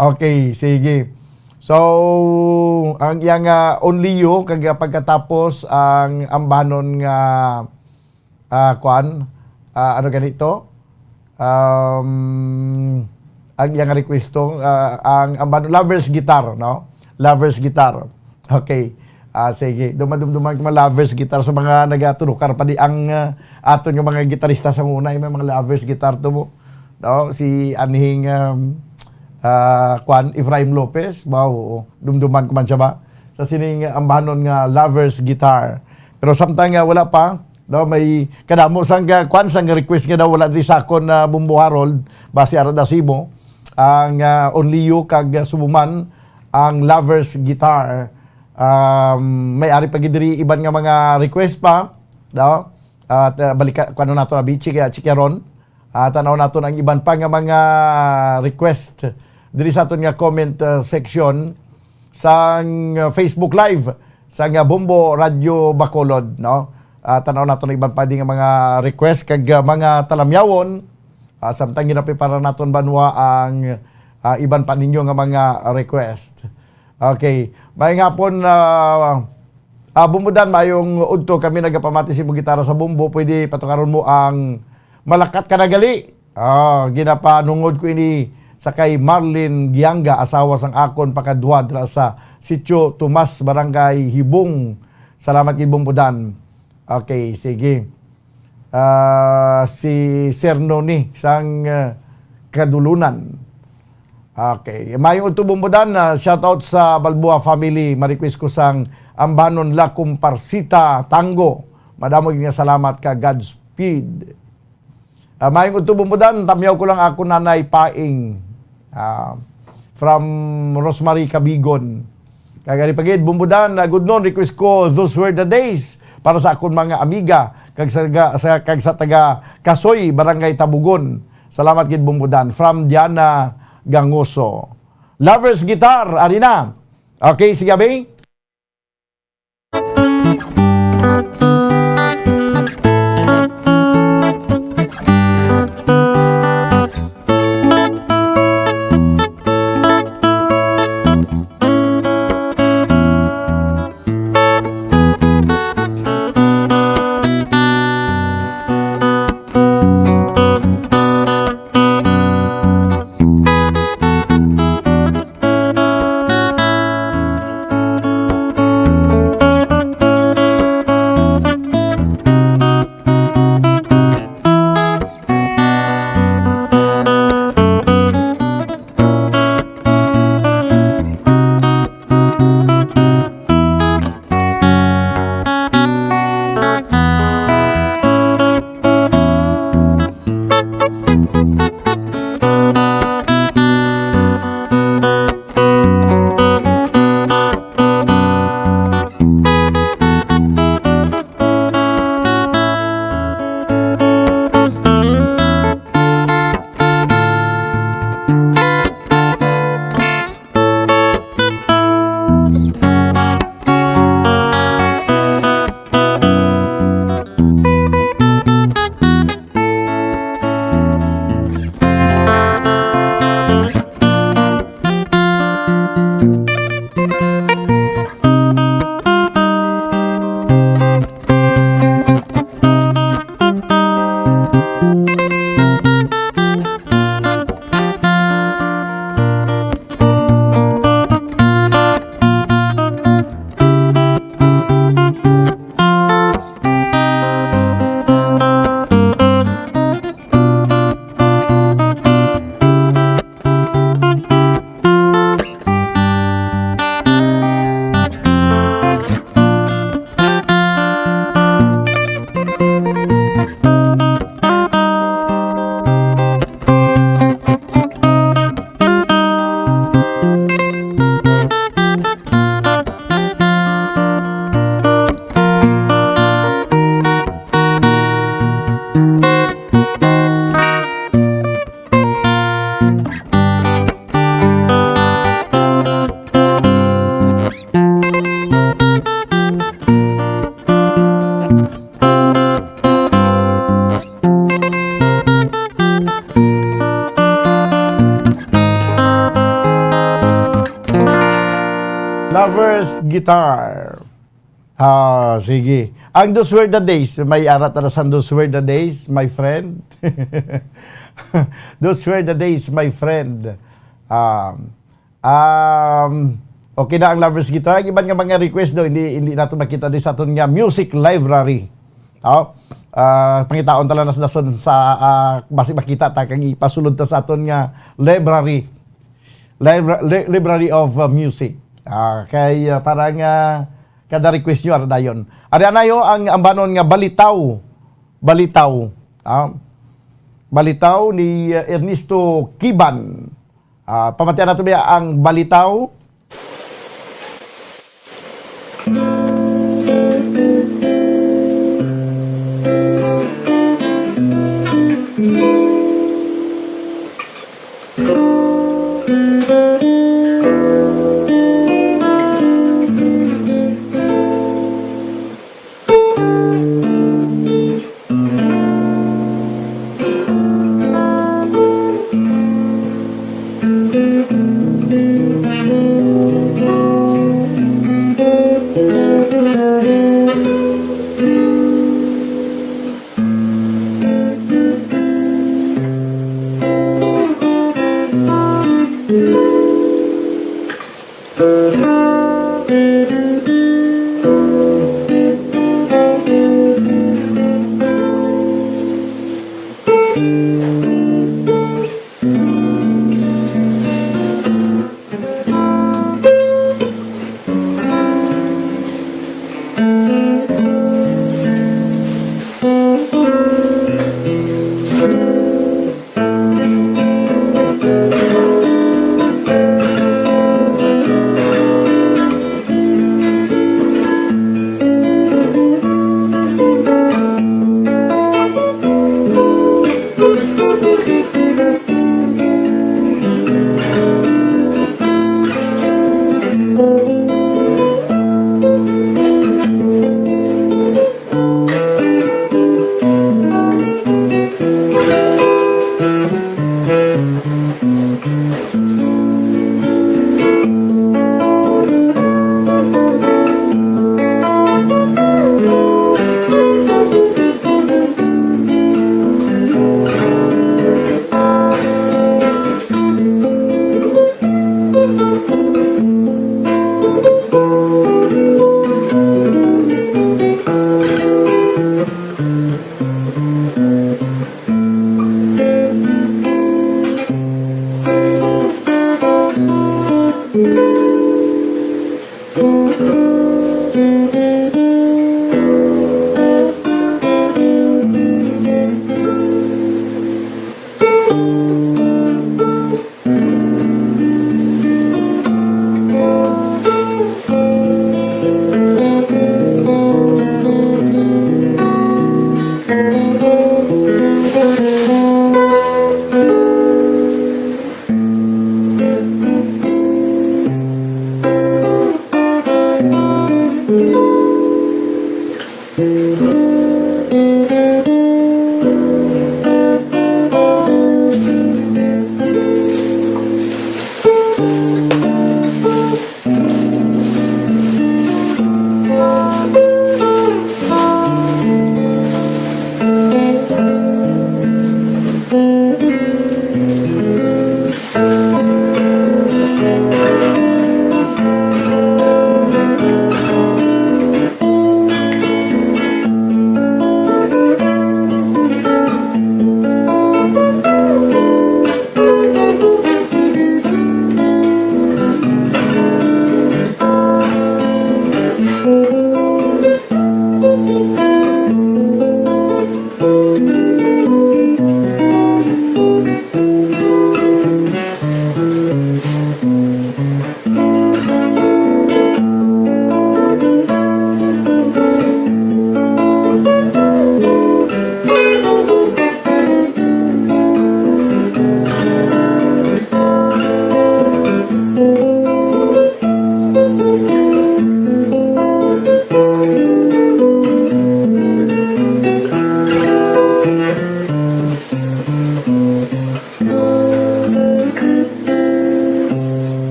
Okay, sige. So, ang iyang, ah, only you, kag, ah, pagkatapos ang ambanon nga, ah, kwan, ah, ano ganito? Um, ang iyang requesto, ah, ang ambanon, Lover's Guitar, no? Lover's Guitar. Okay. Ah, sige. Dumadumduman ko mga Lover's Guitar sa mga nagatulukar pa di ang, ah, aton nga mga gitarista sa una, may mga Lover's Guitar to mo. No? Si anhing, um, ah, kwan, Efraim Lopez, ba, oo. Dumduman ko man siya ba? Sa sining ambanon nga Lover's Guitar. Pero samtang nga wala pa, no, may kadamo sang, ah, kwan, sang request nga daw wala di sa akon na Bumbo Harold, basi ara da simo, ang, ah, Only You kag, ah, Subuman, ang Lover's Guitar. Um, may ari pa gid diri iban nga mga request pa, no? At, ah, balika, kuno nato na, Bichi, kaya chikaron. Ah, tanaw naton ang iban pa nga mga request diri sa aton nga comment, ah, section sang, ah, Facebook Live sang, ah, Bombo Radio Bacolod, no? Ah, tanaw naton ang iban pa di nga mga request kag, ah, mga talamyawon. Ah, samtang ginaprepara naton banwa ang, ah, iban pa ninyo nga mga request. Okay. Maayong hapon, ah, ah, Bumbudan, maayong udto. Kami nagapamati sa imong gitara sa bumbo. Pwede patukaron mo ang Malakat Ka Na Gali. Ah, ginapanungod ko ini sa kay Marlin Gianga, asawa sang akon pakadwa dira sa Sitio Tomas, Barangay Hibong. Salamat gid, Bumbudan. Okay, sige. Ah, si Sir Noni sang, ah, Kadulunan. Okay. Mayong udto, Bumbudan. Ah, shout out sa Balboa family. Ma-request ko sang Ambanon La Comparsita Tango. Madamo gid nga salamat ka, Godspeed. Ah, mayong udto, Bumbudan. Tamyaw ko lang ako, Nanay Paing. Ah, from Rosemary Cabigon. Kag ari pa gid, Bumbudan, ah, good noon, request ko Those Were the Days para sa akon mga amiga kag sa, sa, kag sa taga Kasoy, Barangay Tabugon. Salamat gid, Bumbudan. From Diana Gangoso. Lovers Guitar, ari na. Okay, sige, abi. guitar. Ah, sige. Ang Those Were the Days, may ara ta na sang Those Were the Days, my friend. Those Were the Days, my friend. Um, um, okay na ang Lover's Guitar. Ang iban nga mga request do, hindi, hindi nato makita di sa aton nga music library. Oh, ah, pangitaon ta lang nas-, nason sa, ah, basi makita ta kag ipasulod ta sa aton nga library. Libra-, li-, Library of, uh, Music. Ah, kay, ah, para nga kada request nyo, ara dayon. Ari anayo ang ambanon nga Balitaw. Balitaw. Ah, Balitaw ni, uh, Ernesto Kiban. Ah, pamatian nato biya ang Balitaw.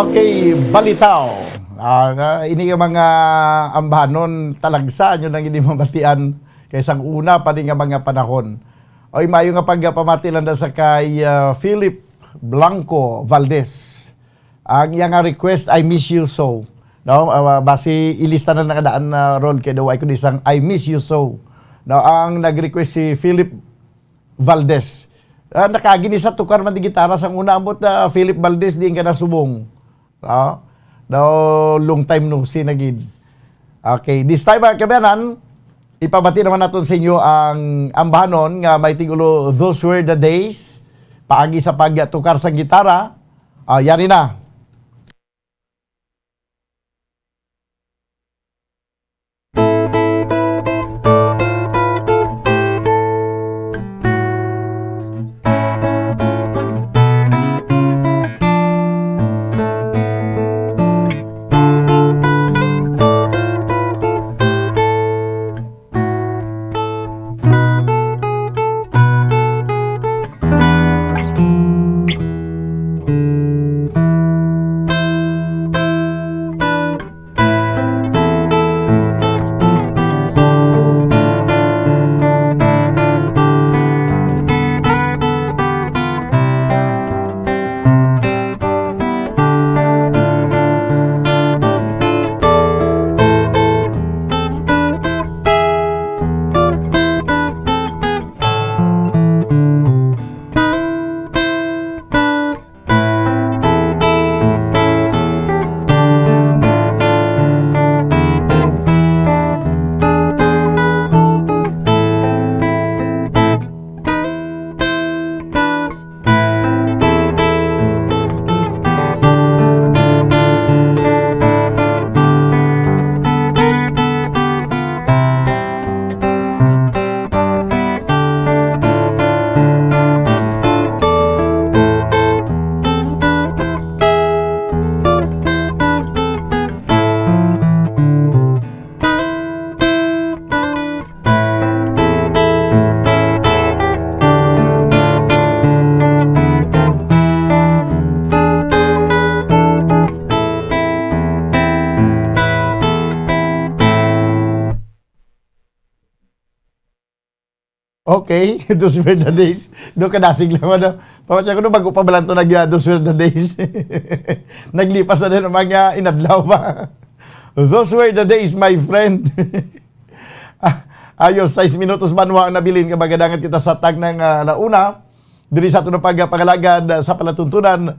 Kay balitaw, ah, nga ini nga mga ambahanon talagsa nyo nang hindi mabatian kay sang una pa ni nga mga panahon. Oy, maayo nga pagpamati lang na sa kay, ah, Philip Blanco Valdez. Ang iya nga request, "I Miss You So." No? Ah, basi ilista na nakadaan na rol kay daw ay kundi sang "I Miss You So." No, ang nag-request si Philip Valdez. Ah, nakagi ni sa tukar man di gitara sang una, ambot, ah, Philip Valdez, di ka nasubong. No? Daw long time no see na gid. Okay, this time, mga kabayanan, ipabati naman naton sa inyo ang ambahanon nga may tigulo Those Were the Days. Paagi sa pagtukar sa gitara, ah, yari na. Okay, those were the days. Do kadasig lang ano. Pamatya ko no, bago pa balanto nag, ah, those were the days. Naglipas na din ang mga inadlaw pa. Those were the days, my friend. Ah, ayos, sais minutos banwa ang nabilin nga magadangat kita sa tag ng, ah, launa. Diri sa aton pagpangalagad, ah, sa palatuntunan,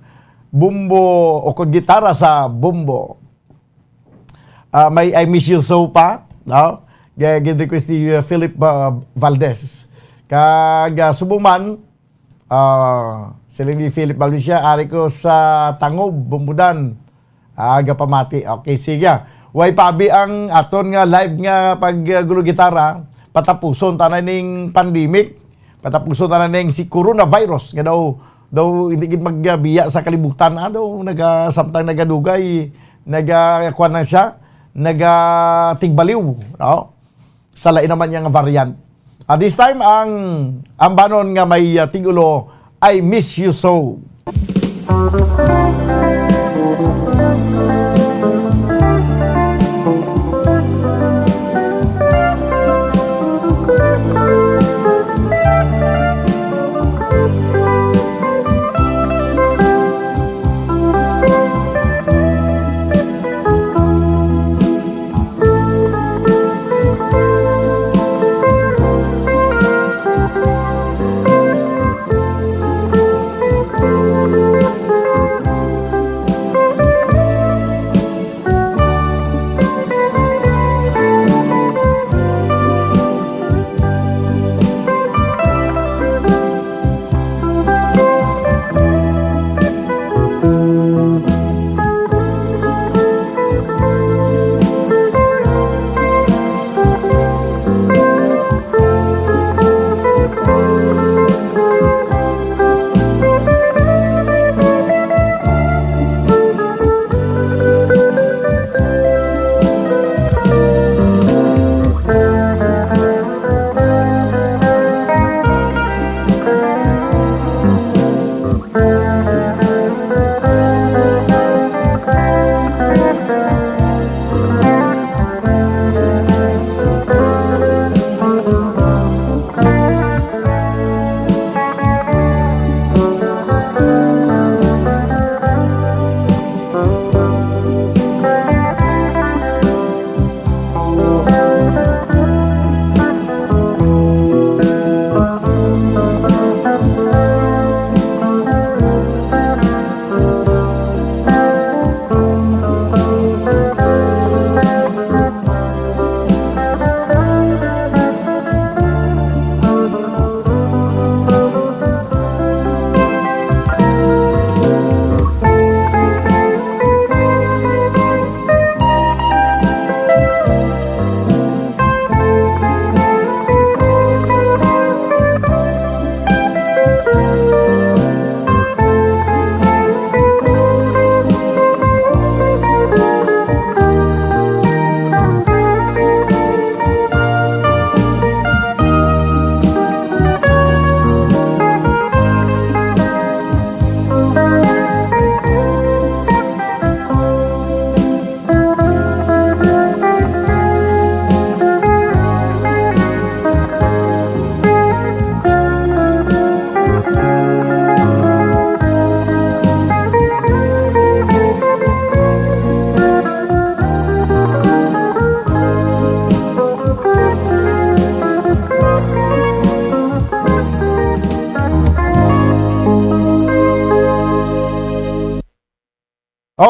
bumbo o kung gitara sa bumbo. Ah, may I Miss You So pa, no? Ga-, gin-request ni, uh, Philip, uh, Valdez. Kag, uh, subong man, uh, siling ni Philip Valdez siya, "Ari ko sa Tangob, Bumbudan." Ah, gapamati. Okay, sige. Way pa abi ang aton nga live nga pag, uh, gulo gitara, patapuson tanan ning pandemic. Patapuson na ning si coronavirus nga daw, daw hindi gid magbiya sa kalibutan, ah, daw naga-, samtang nagadugay, naga-, kuwan na siya, nagatigbaliw, no? Sa lain naman niya nga variant. At this time, ang ambanon nga may, ah, tigulo, "I Miss You So."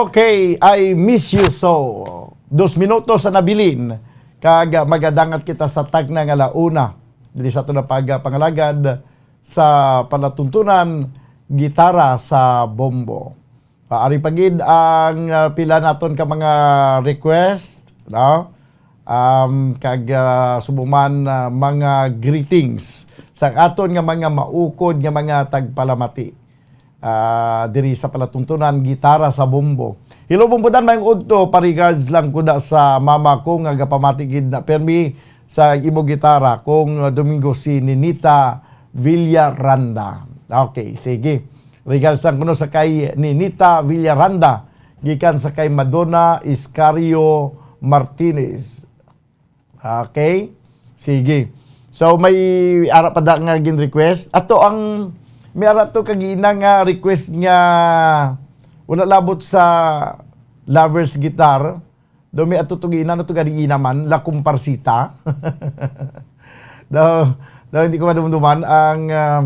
Okay, I miss you so. Dos minutos sa nabilin, kag magadangat kita sa tagna nga launa diri sa aton nga pagpangalagad sa palatuntunan, gitara sa bombo. Ah, ari pa gid ang, ah, pila naton ka mga request, no? Um, kag, ah, subong man, ah, mga greetings sa aton nga mga maukod nga mga tagpalamati, ah, diri sa palatuntunan, gitara sa bombo. Hello, Bombodan, maayong udto. Pa-regards lang kuda sa mama ko nga gapamati gid na permi sa imo gitara, kong, ah, Domingo, si Ninita Villaranda. Okay, sige. Regards lang kuno sa kay Ninita Villaranda, gikan sa kay Madonna Iscario Martinez. Okay? Sige. So, may ara pa da nga gin-request. Ato ang, may ara to kagina nga request nga wala labot sa Lovers Guitar. Do may ato to gina, ano to gina man, La Comparsita. Daw, daw hindi ko madumduman ang, um,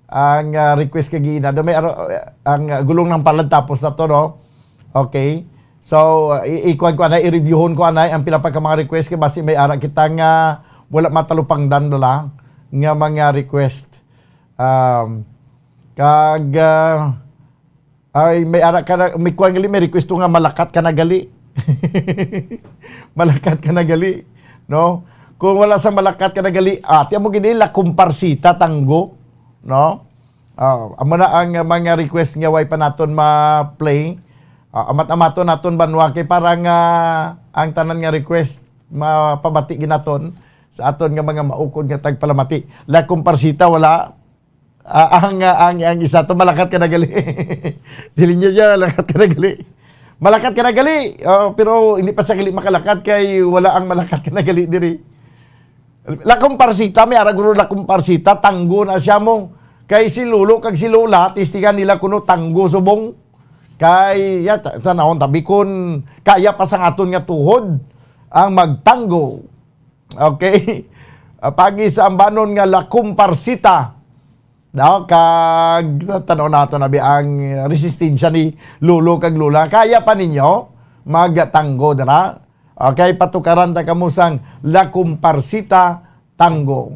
ang, ah, request kagina. Do may ara-, ang, ah, gulong ng palad tapos na to, no? Okay. So, uh, i-, ikuan ko anay, i-reviewon ko anay ang pila pa ka mga request kay basi may ara kita nga wala matalupangdan bala nga mga request. Um, kag, uh, ay, may ara ka na, may kuan gali, may request to nga malakat ka na gali. Malakat ka na gali, no? Kung wala sa malakat ka na gali, ah, ti amo gini, La Comparsita Tango, no? Ah, amo na ang mga request nga way pa naton ma-play. Ah, amat-amaton naton banwa kay para nga ang tanan nga request mapabati ginaton sa aton nga mga maukod nga tagpalamati. La Comparsita, wala. Ah, ang, ah, ang, ang isa to, malakat ka na gali. Siling niya, malakat ka na gali. Malakat ka na gali. Oh, pero hindi pa sa gali makalakat kay wala ang malakat ka na gali diri. La Comparsita, may ara guro La Comparsita, Tango na siya mo. Kay si Lolo kag si Lola, testingan nila kuno Tango subong. Kay, ya, ta-, tanawon, tabi kun kaya pa sang aton nga tuhod ang magtango. Okay? Ah, pagi sa ambanon nga La Comparsita. No? Kag tan-aw nato na bi ang resistensya ni Lolo kag Lola. Kaya pa ninyo magtango dira. Okay, patukaran ta kamo sang La Comparsita Tango.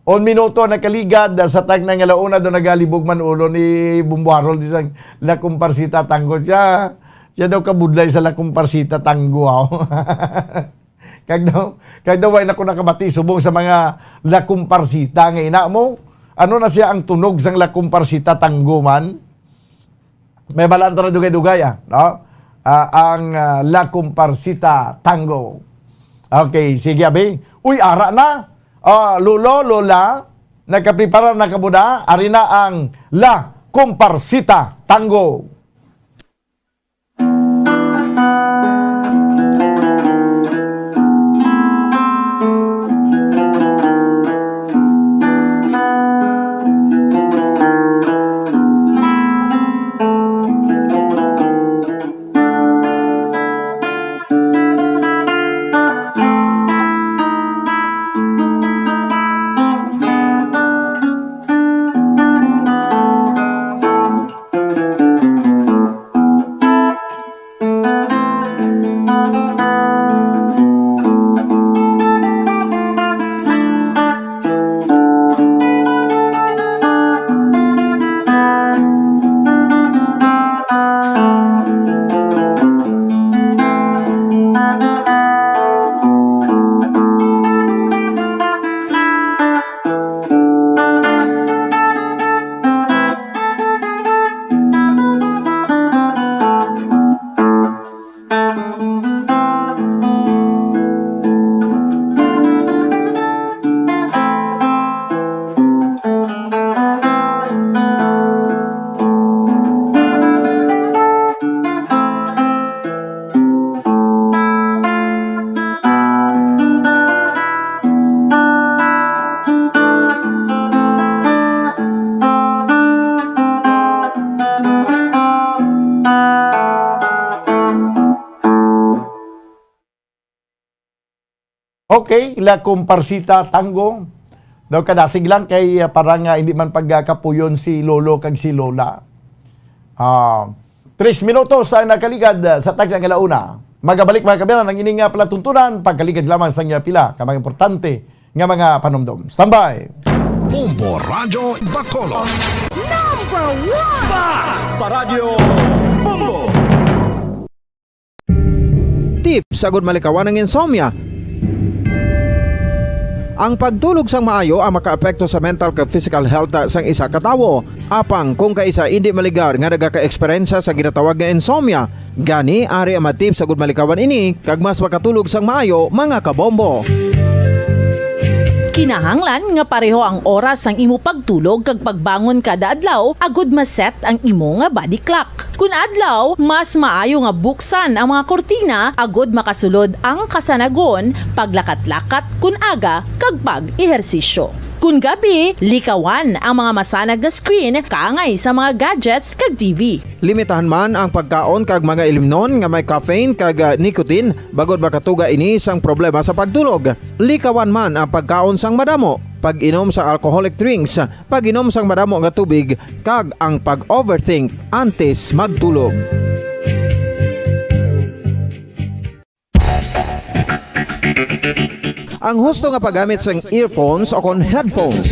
Un minuto nakaligad sa tagna nga launa, do nagalibog man ulo ni Bumbo Harold sang La Comparsita Tango. Siya, siya daw kabudlay sa La Comparsita Tango, aw. Kag daw, kag daw, way na ko nakabati subong sa mga La Comparsita nga ina mo. Ano na siya ang tunog sang La Comparsita Tango man? May balaan ta na dugay-dugay, ah, no? Ah, ang, ah, La Comparsita Tango. Okay, sige, abi. Uy, ara na. Ah, Lolo, Lola, nagkaprepara na kamo na? Ari na ang La Comparsita Tango. Okay, La Comparsita Tango. Daw kadasig lang kay, ah, para nga hindi man pagkakapuyon si Lolo kag si Lola. Ah, Tres minutos ang nakaligad sa takna nga launa. Magabalik, mga kaabyanan, ang ining, ah, palatuntunan, pagkaligad lamang sa nga pila ka mga importante nga mga panumdom. Standby! Bombo Radyo Bacolod. Number one! Bas pa Radyo Bombo! Tips agud malikawan ang insomnia. Ang pagtulog sang maayo ang makaapekto sa mental kag physical health sang isa ka tawo. Apang kung kaisa indi maligar nga nagakaeksperyensya sa ginatawag nga insomnia, gani ari ang mga tips agud malikawan ini kag mas makatulog sang maayo, mga kabombo. Kinahanglan nga pareho ang oras sang imo pagtulog kag pagbangon kada adlaw agud ma-set ang imo nga body clock. Kun adlaw, mas maayo nga buksan ang mga kurtina agud makasulod ang kasanagon, paglakat-lakat kun aga, kag pag-ehersisyo. Kun gabi, likawan ang mga masanag nga screen kaangay sa mga gadgets kag T V. Limitahan man ang pagkaon kag mga ilimnon nga may caffeine kag, ah, nicotine, bangod makatuga ini sang problema sa pagtulog. Likawan man ang pagkaon sang madamo, pag-inom sa alcoholic drinks, pag-inom sang madamo nga tubig, kag ang pag-overthink antes magtulog. Ang husto nga paggamit sang earphones o kon headphones.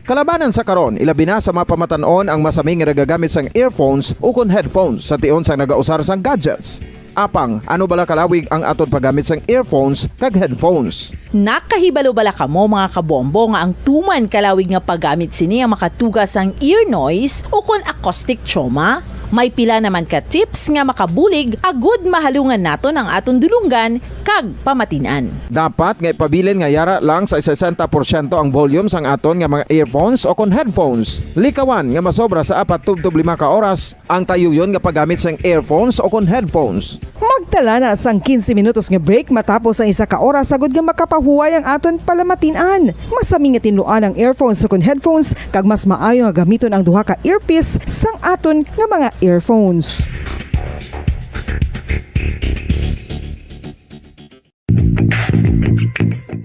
Kalabanan sa karon, ilabi na sa mga pamatan-on ang masami nga nagagamit sang earphones o kon headphones sa tion sang nagausar sang gadgets. Apang, ano bala kalawig ang aton paggamit sang earphones kag headphones? Nakahibalo bala kamo, mga kabombo, nga ang tuman kalawig nga paggamit sini ang makatuga sang ear noise o kon acoustic trauma? May pila naman ka tips nga makabulig agud mahalungan naton ang aton dulonggan kag pamatin-an. Dapat nga ipabilin nga yara lang sa sesenta porsyento ang volume sang aton nga mga earphones o kon headphones. Likawan nga masobra sa apat tubtob lima ka oras ang tayuyon nga paggamit sang earphones o kon headphones. Magtala na sang quince minutos nga break matapos ang isa ka oras agud nga makapahuway ang aton palamatin-an. Masami nga tinluan ang earphones o kon headphones, kag mas maayo nga gamiton ang duha ka earpiece sang aton nga mga earphones.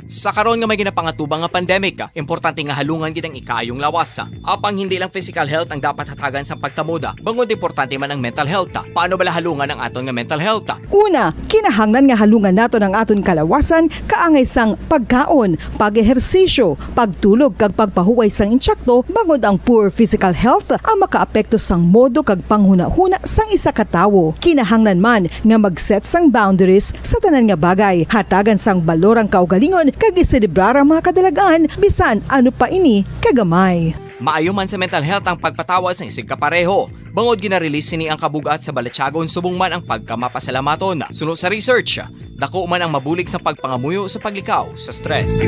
Sa karon nga may ginapangatubang nga pandemic, importante nga halungan gid ang ikaayong lawas. Apang hindi lang physical health ang dapat hatagan sang pagtamod, bangod importante man ang mental health. Paano bala halungan ang aton nga mental health? Una, kinahanglan nga halungan naton ang aton kalawasan kaangay sang pagkaon, pag-ehersisyo, pagtulog kag pagpahuway sang intsakto, bangod ang poor physical health ang makaapekto sang modo kag panghunahuna sang isa ka tawo. Kinahanglan man nga mag-set sang boundaries sa tanan nga bagay, hatagan sang balor ang kaugalingon kag iselebrar ang mga kadalag-an bisan ano pa ini kagamay. Maayo man sa mental health ang pagpatawad sang isigkapareho, bangod gina-release sini ang kabug-at sa balatyagon subong man ang pagkamapasalamaton. Suno sa research, dako man ang mabulig sa pagpangamuyo sa paglikaw sa stress.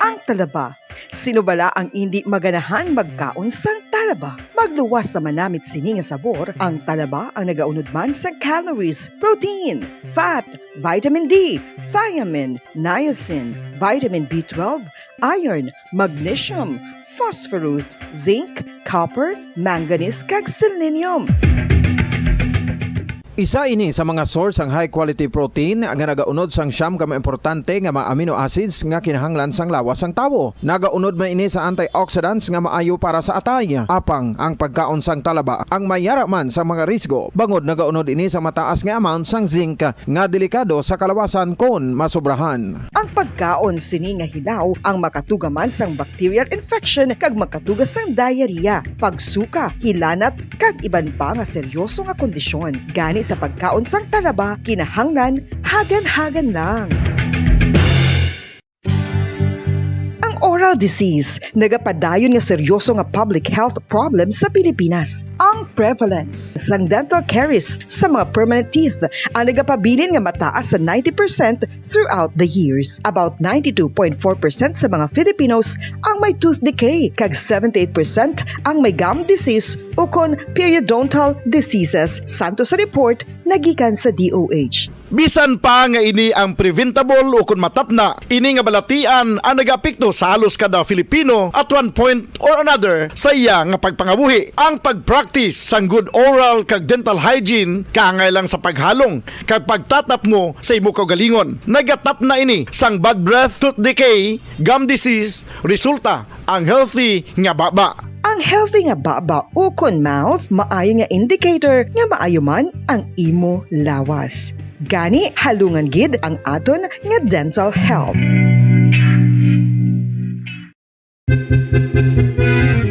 Ang talaba. Sino bala ang indi maganahan magkaon sang talaba? Magluwas sa manamit sini nga sabor, ang talaba ang nagaunod man sang calories, protein, fat, vitamin D, thiamine, niacin, vitamin B twelve, iron, magnesium, phosphorus, zinc, copper, manganese, kag selenium. Isa ini sa mga source sang high quality protein nga nagaunod sang siyam ka mga importante nga mga amino acids nga kinahanglan sang lawas sang tawo. Nagaunod man ini sa antioxidants nga maayo para sa atay. Apang ang pagkaon sang talaba ang may yara man sa mga risgo, bangod nagaunod ini sa mataas nga amount sang zinc nga delikado sa kalawasan kon masobrahan. Ang pagkaon sini nga hilaw ang makatuga man sang bacterial infection kag makatuga sang diarrhea, pagsuka, hilanat, kag iban pa nga seryoso nga kondisyon. Gani sa pagkaon sang talaba, kinahanglan hagan-hagan lang. Ang oral disease nagapadayon nga seryoso nga public health problem sa Pilipinas. Ang prevalence sang dental caries sa mga permanent teeth ang nagapabilin nga mataas sa ninety percent throughout the years. About ninety-two point four percent sa mga Filipinos ang may tooth decay, kag seventy-eight percent ang may gum disease ukon periodontal diseases, santo sa report nagikan sa D O H. Bisan pa nga ini ang preventable ukon matapna, ini nga balatian ang nagaapekto sa halos kada Filipino at one point or another sa iya nga pagpangabuhi. Ang pag-practice sang good oral kag dental hygiene kaangay lang sa paghalong kag pagtatapngo sa imo kaugalingon. Nagatapna ini sang bad breath, tooth decay, gum disease, resulta ang healthy nga baba. Ang healthy nga baba ukon mouth maayo nga indicator nga maayo man ang imo lawas. Gani, halungan gid ang aton nga dental health.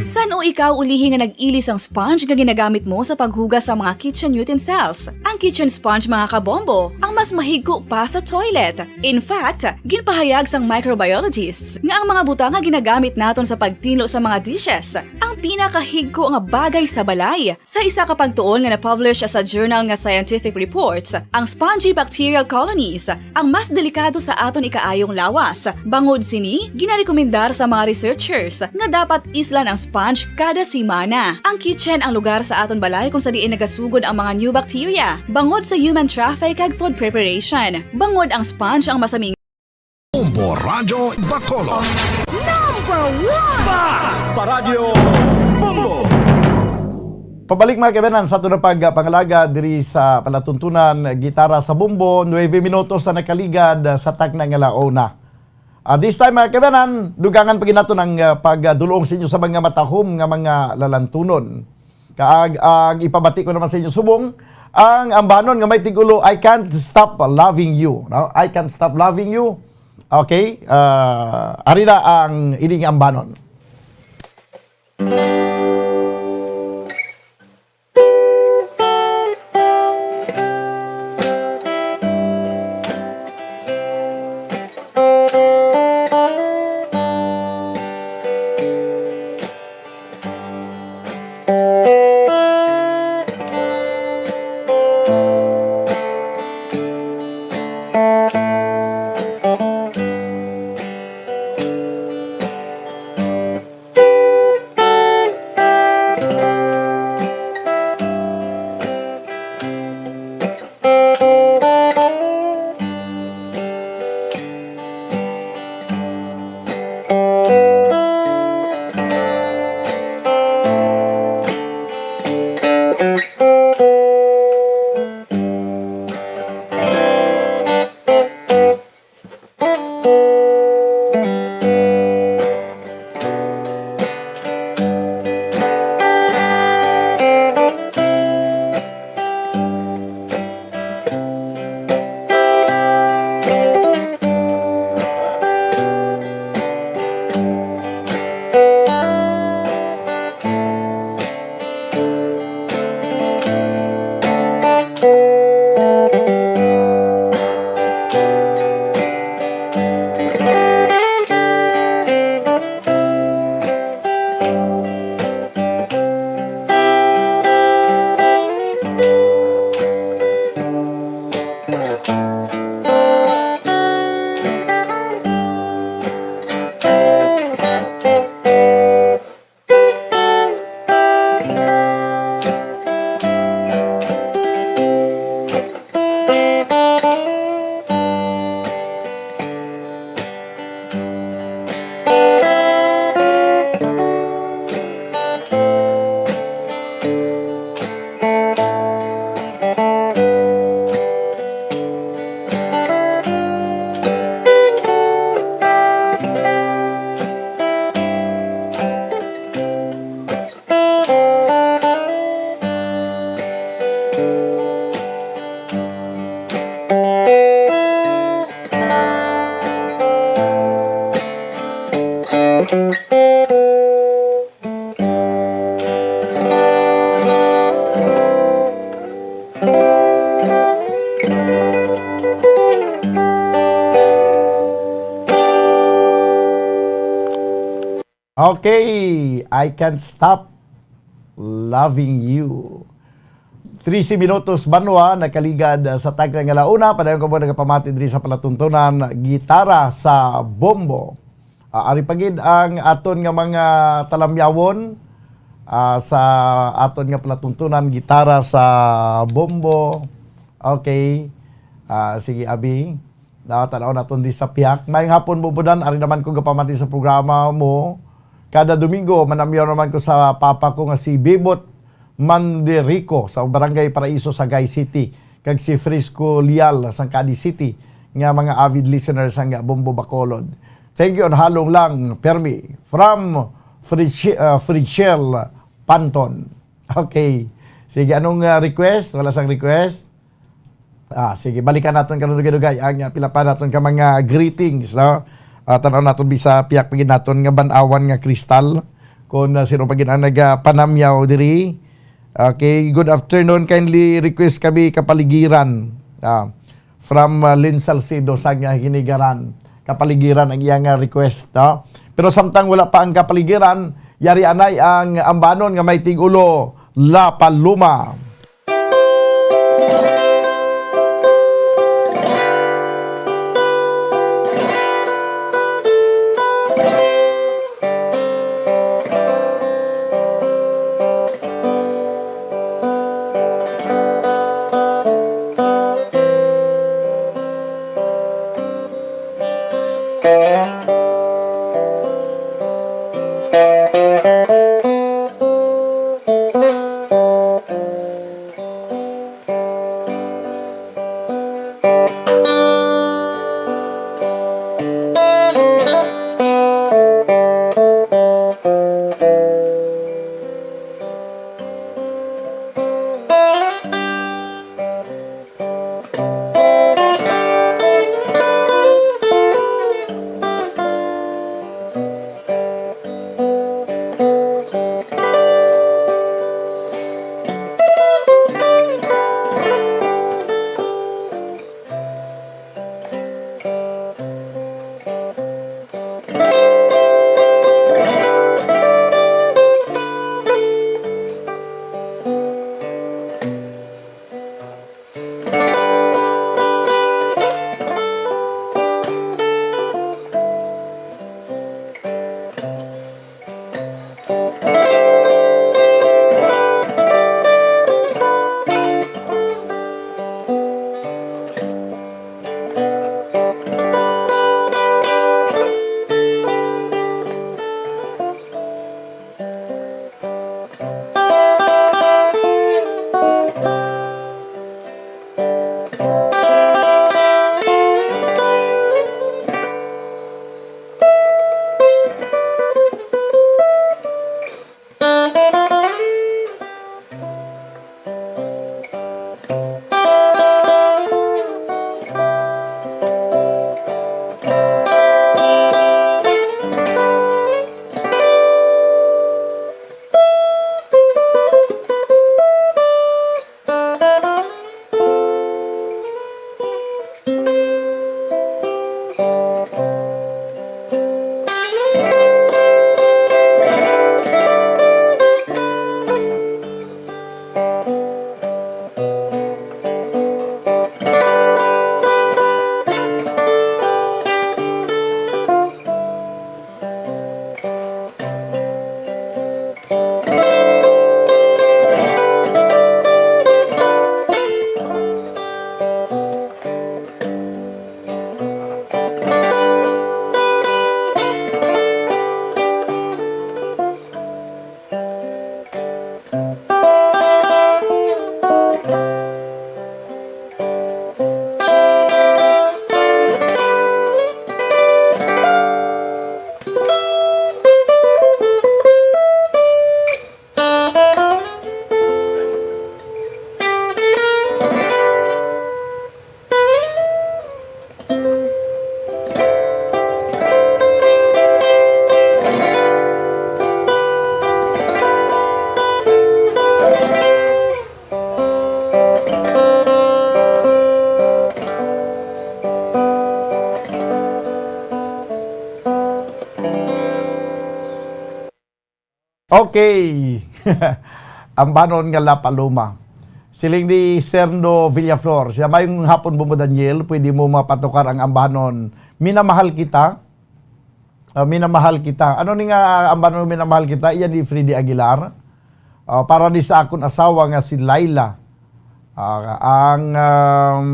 San-o ikaw ulihi nga nag-ili sang sponge nga ginagamit mo sa paghugas sa mga kitchen utensils? Ang kitchen sponge, mga kabombo, ang mas mahigko pa sa toilet. In fact, ginpahayag sang microbiologists nga ang mga butang nga ginagamit naton sa pagtinlo sa mga dishes ang pinakahigko nga bagay sa balay. Sa isa ka pagtuon nga na-publish sa journal nga Scientific Reports, ang spongy bacterial colonies ang mas delikado sa aton ikaayong lawas. Bangod sini, ginarekomendar sa mga researchers nga dapat islan ang sponge kada semana. Ang kitchen ang lugar sa aton balay kung sa diin nagasugod ang mga new bacteria bangod sa human traffic kag food preparation. Bangod ang sponge ang masaming Bombo Radyo Bacolod. Number one! Bas Paradyo Bombo! Pabalik, mga kaibanan, sa aton na pagpangalaga diri sa palatuntunan Gitara sa Bombo, nuebe minutos sa nakaligad sa takna nga launa. Ah, this time, mga kaibanan, dugangan pa gid naton ang, ah, pagdulong sa inyo sa mga matahom nga mga lalantunon. Kaag, ang ipabati ko naman sa inyo subong, ang ambanon nga may tigulo, "I Can't Stop Loving You," no? "I Can't Stop Loving You." Okay? Ah, ari na ang ining ambanon. Okay, I Can't Stop Loving You. Trese minutos banwa nakaligad sa takna nga launa, padayon ko mo nagapamati diri sa palatuntunan Gitara sa Bombo. Ah, ari pa gid ang aton nga mga talamyawon. Ah, sa aton nga palatuntunan, gitara sa bombo. Okay. Ah, sige, Abi. Na, tanaw naton di sa pihak. Maayong hapon, Bombodan. Ari naman ko gapamati sa programa mo. Kada Domingo, manamyaw naman ko sa papa ko nga si Bebot Manderico sa Barangay Paraiso, Sagay City, kag si Frisco Lial sang Cadiz City, nga mga avid listeners sang Bombo Bacolod. Thank you, on halong lang, permi. From Fridge-, ah, Fridgel Panton. Okay. Sige, anong, ah, request? Wala sang request? Ah, sige, balikan naton karon dugay-dugay ang, ah, pila pa naton ka mga greetings, no? Ah, tanaw naton bisa pihak pa gid naton nga ban-awan nga kristal kung, ah, sino pa gid ang nagapanamyaw diri. Okay, good afternoon. Kindly request kami Kapaligiran. Ah, from, ah, Lynn Salcedo sa nga Hinigaran. Kapaligiran ang iyang, ah, request, no? Pero samtang wala pa ang Kapaligiran, yari anay ang ambanon nga may tigulo, La Paloma. Okay. Ambanon nga La Paloma. Siling ni Serno Villaflor, siya, "Maayong hapon, Bombo Daniel. Pwede mo mapatukar ang ambanon Minamahal Kita?" Ah, Minamahal Kita. Ano ni nga ambanon Minamahal Kita? Iya ni Freddy Aguilar. Ah, para ni sa akon asawa nga si Laila. Ah, ang, um,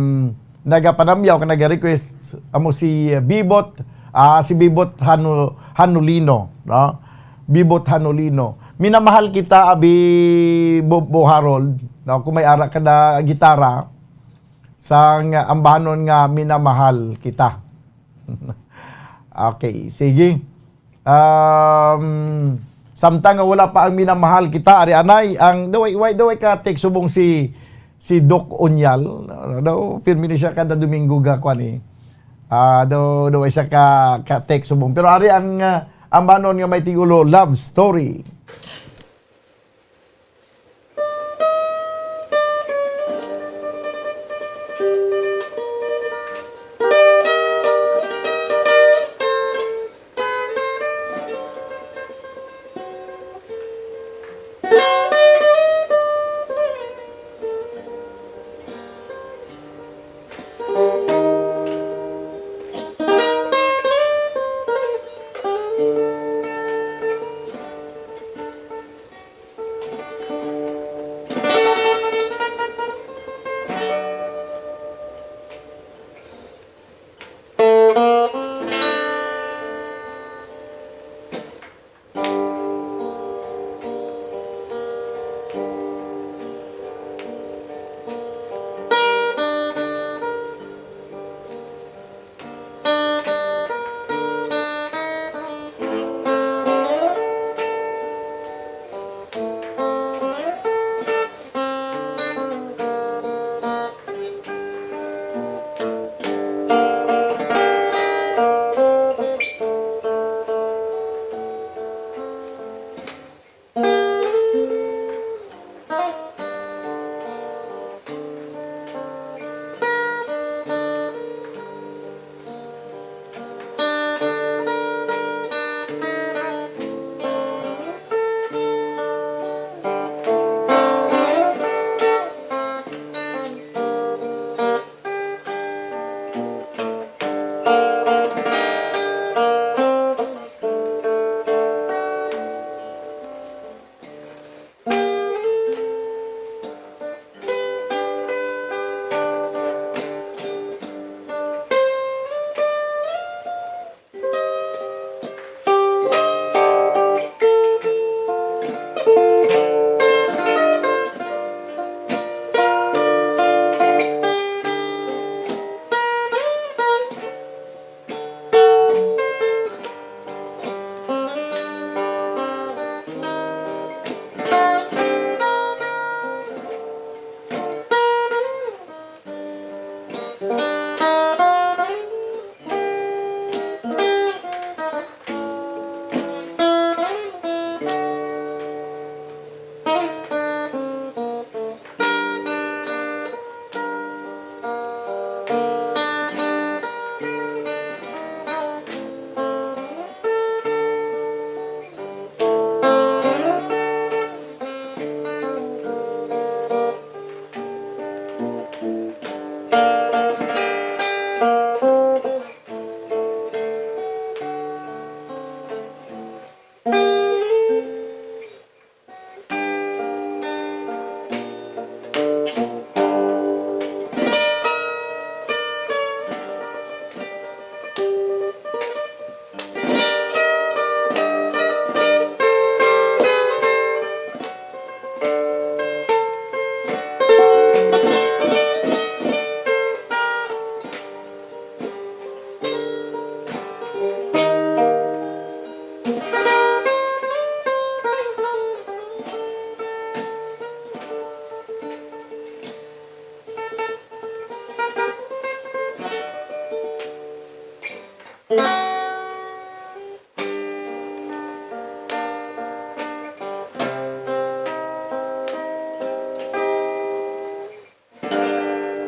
nagapanamyaw ka nag-request amo si Bibot, ah, si Bibot Hanu-, Hanulino, no? Bibot Hanulino. Minamahal kita, abi Bo-, Bo Harold, no? Kung may ara ka na gitara, sang ambanon nga minamahal kita. Okay, sige. Um, samtang nga wala pa ang minamahal kita, ari anay, ang, daw, why, daw, ka text subong si, si Doc Onyal, daw, pirmi ni siya kada Domingo ga, kwan, eh. Ah, daw, daw, siya ka, ka text subong. Pero ari ang, ah, ambanon nga may tigulo, love story.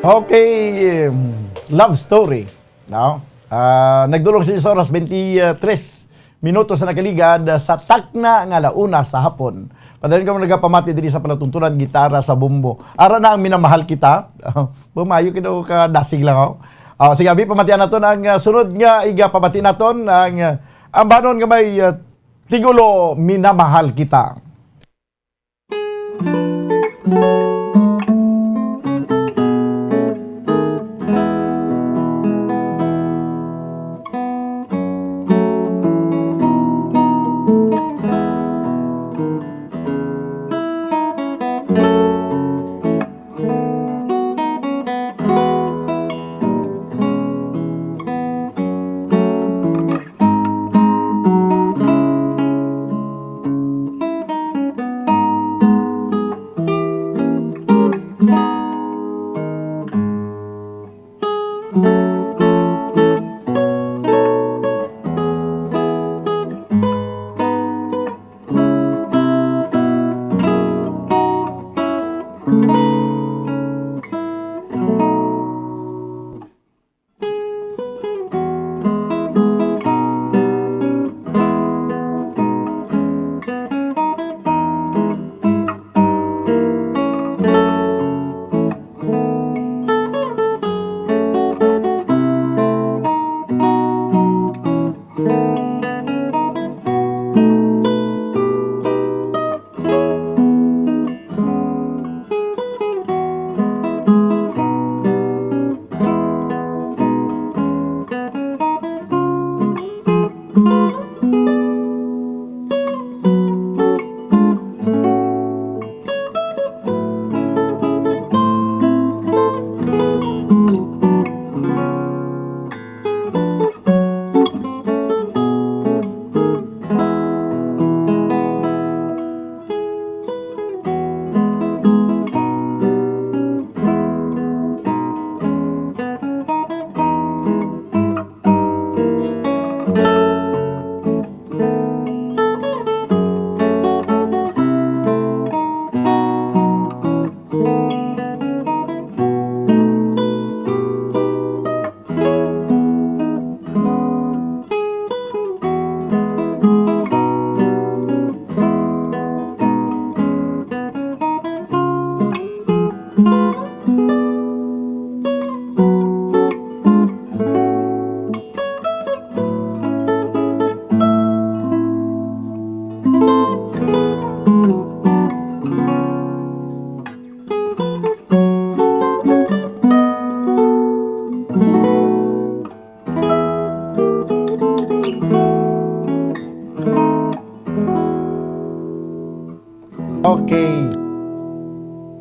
Okay, um, love story, no? Ah, nagdulong sa oras, twenty-three minutos na nakaligad sa takna nga alauna sa hapon. Padayon kamo nagapamati diri sa palatuntunan, gitara sa bombo. Ara na ang minamahal kita. Bumayo kino ka dasig lang, oh. Ah, sige, abi, pamatian naton ang, ah, sunod nga igapamati naton ang, ah, ambanon nga may, ah, tigulo, Minamahal Kita. Okay.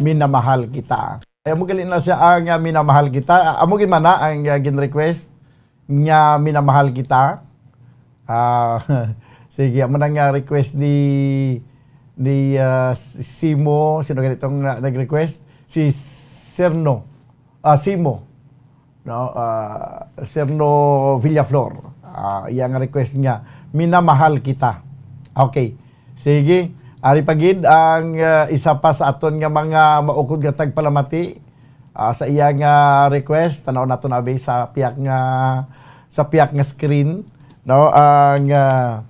Minamahal kita. Ay, amo gali na siya ang, ah, minamahal kita. Amo gid man na ang, ah, gin-request nga minamahal kita. Ah, sige, amo na nga request ni, ni, ah, Simo. Sino ganitong na-, nag-request? Si Serno. Ah, Simo. No, ah, Serno Villaflor. Ah, iya nga request nga, "Minamahal kita." Okay. Sige. Ari pa gid ang, ah, isa pa sa aton nga mga maukod nga tagpalamati, ah, sa iya nga request. Tanaw nato na abi sa piyak nga, sa piyak nga screen, no, ang, ah,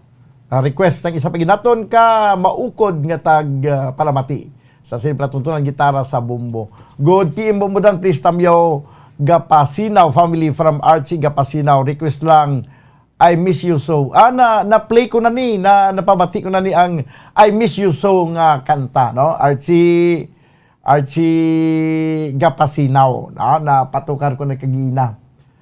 ah, request sang isa pa gid naton ka maukod nga tag, ah, palamati. Sa sining palatuntunan, gitara sa bombo. Good P M Bombo Dan, please, Tamyaw Gapasinaw family from Archie Gapasinaw. Request lang, "I Miss You So." Ah, na, na-play ko na ni, na, napabati ko na ni ang "I Miss You So" nga kanta, no? Archie, Archie Gapasinaw, no? Napatukar ko na kagina.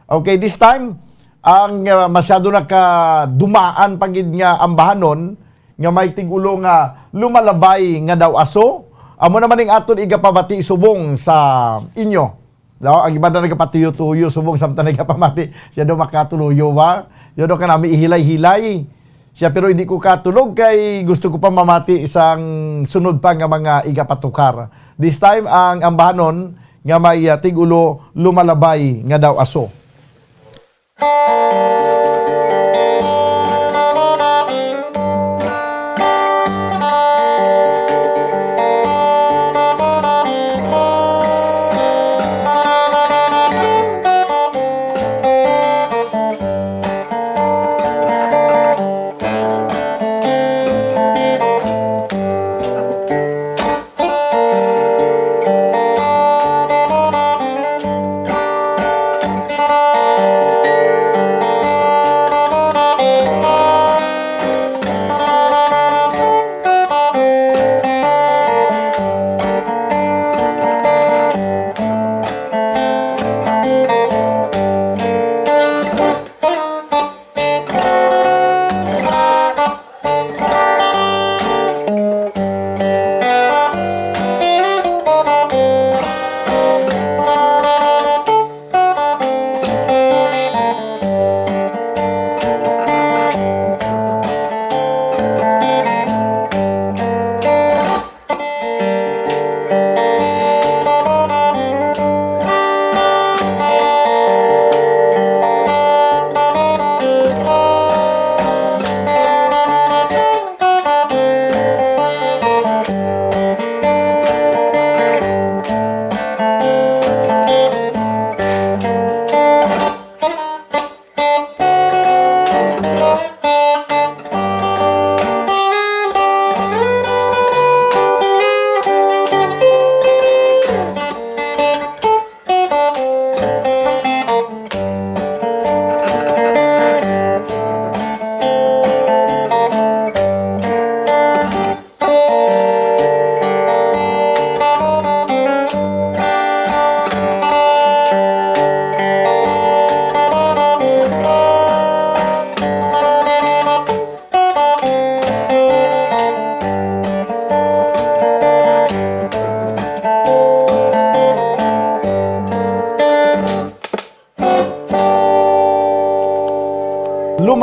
Okay, this time, ang, uh, masyado na ka dumaan pa gid nga ambahanon nga may tigulo nga "Lumalabay nga daw aso." Amo naman ning aton igapabati subong sa inyo. No, ang iba na nagapatuyo-tuyo subong samtang nagapamati. Siya daw makatuloyo ba? Siya daw kanami ihilay-hilay. Siya, pero hindi ko katulog kay gusto ko pa mamati isang sunod pa nga mga igapatukar. This time, ang ambahanon nga may, ah, tigulo, "Lumalabay nga daw aso."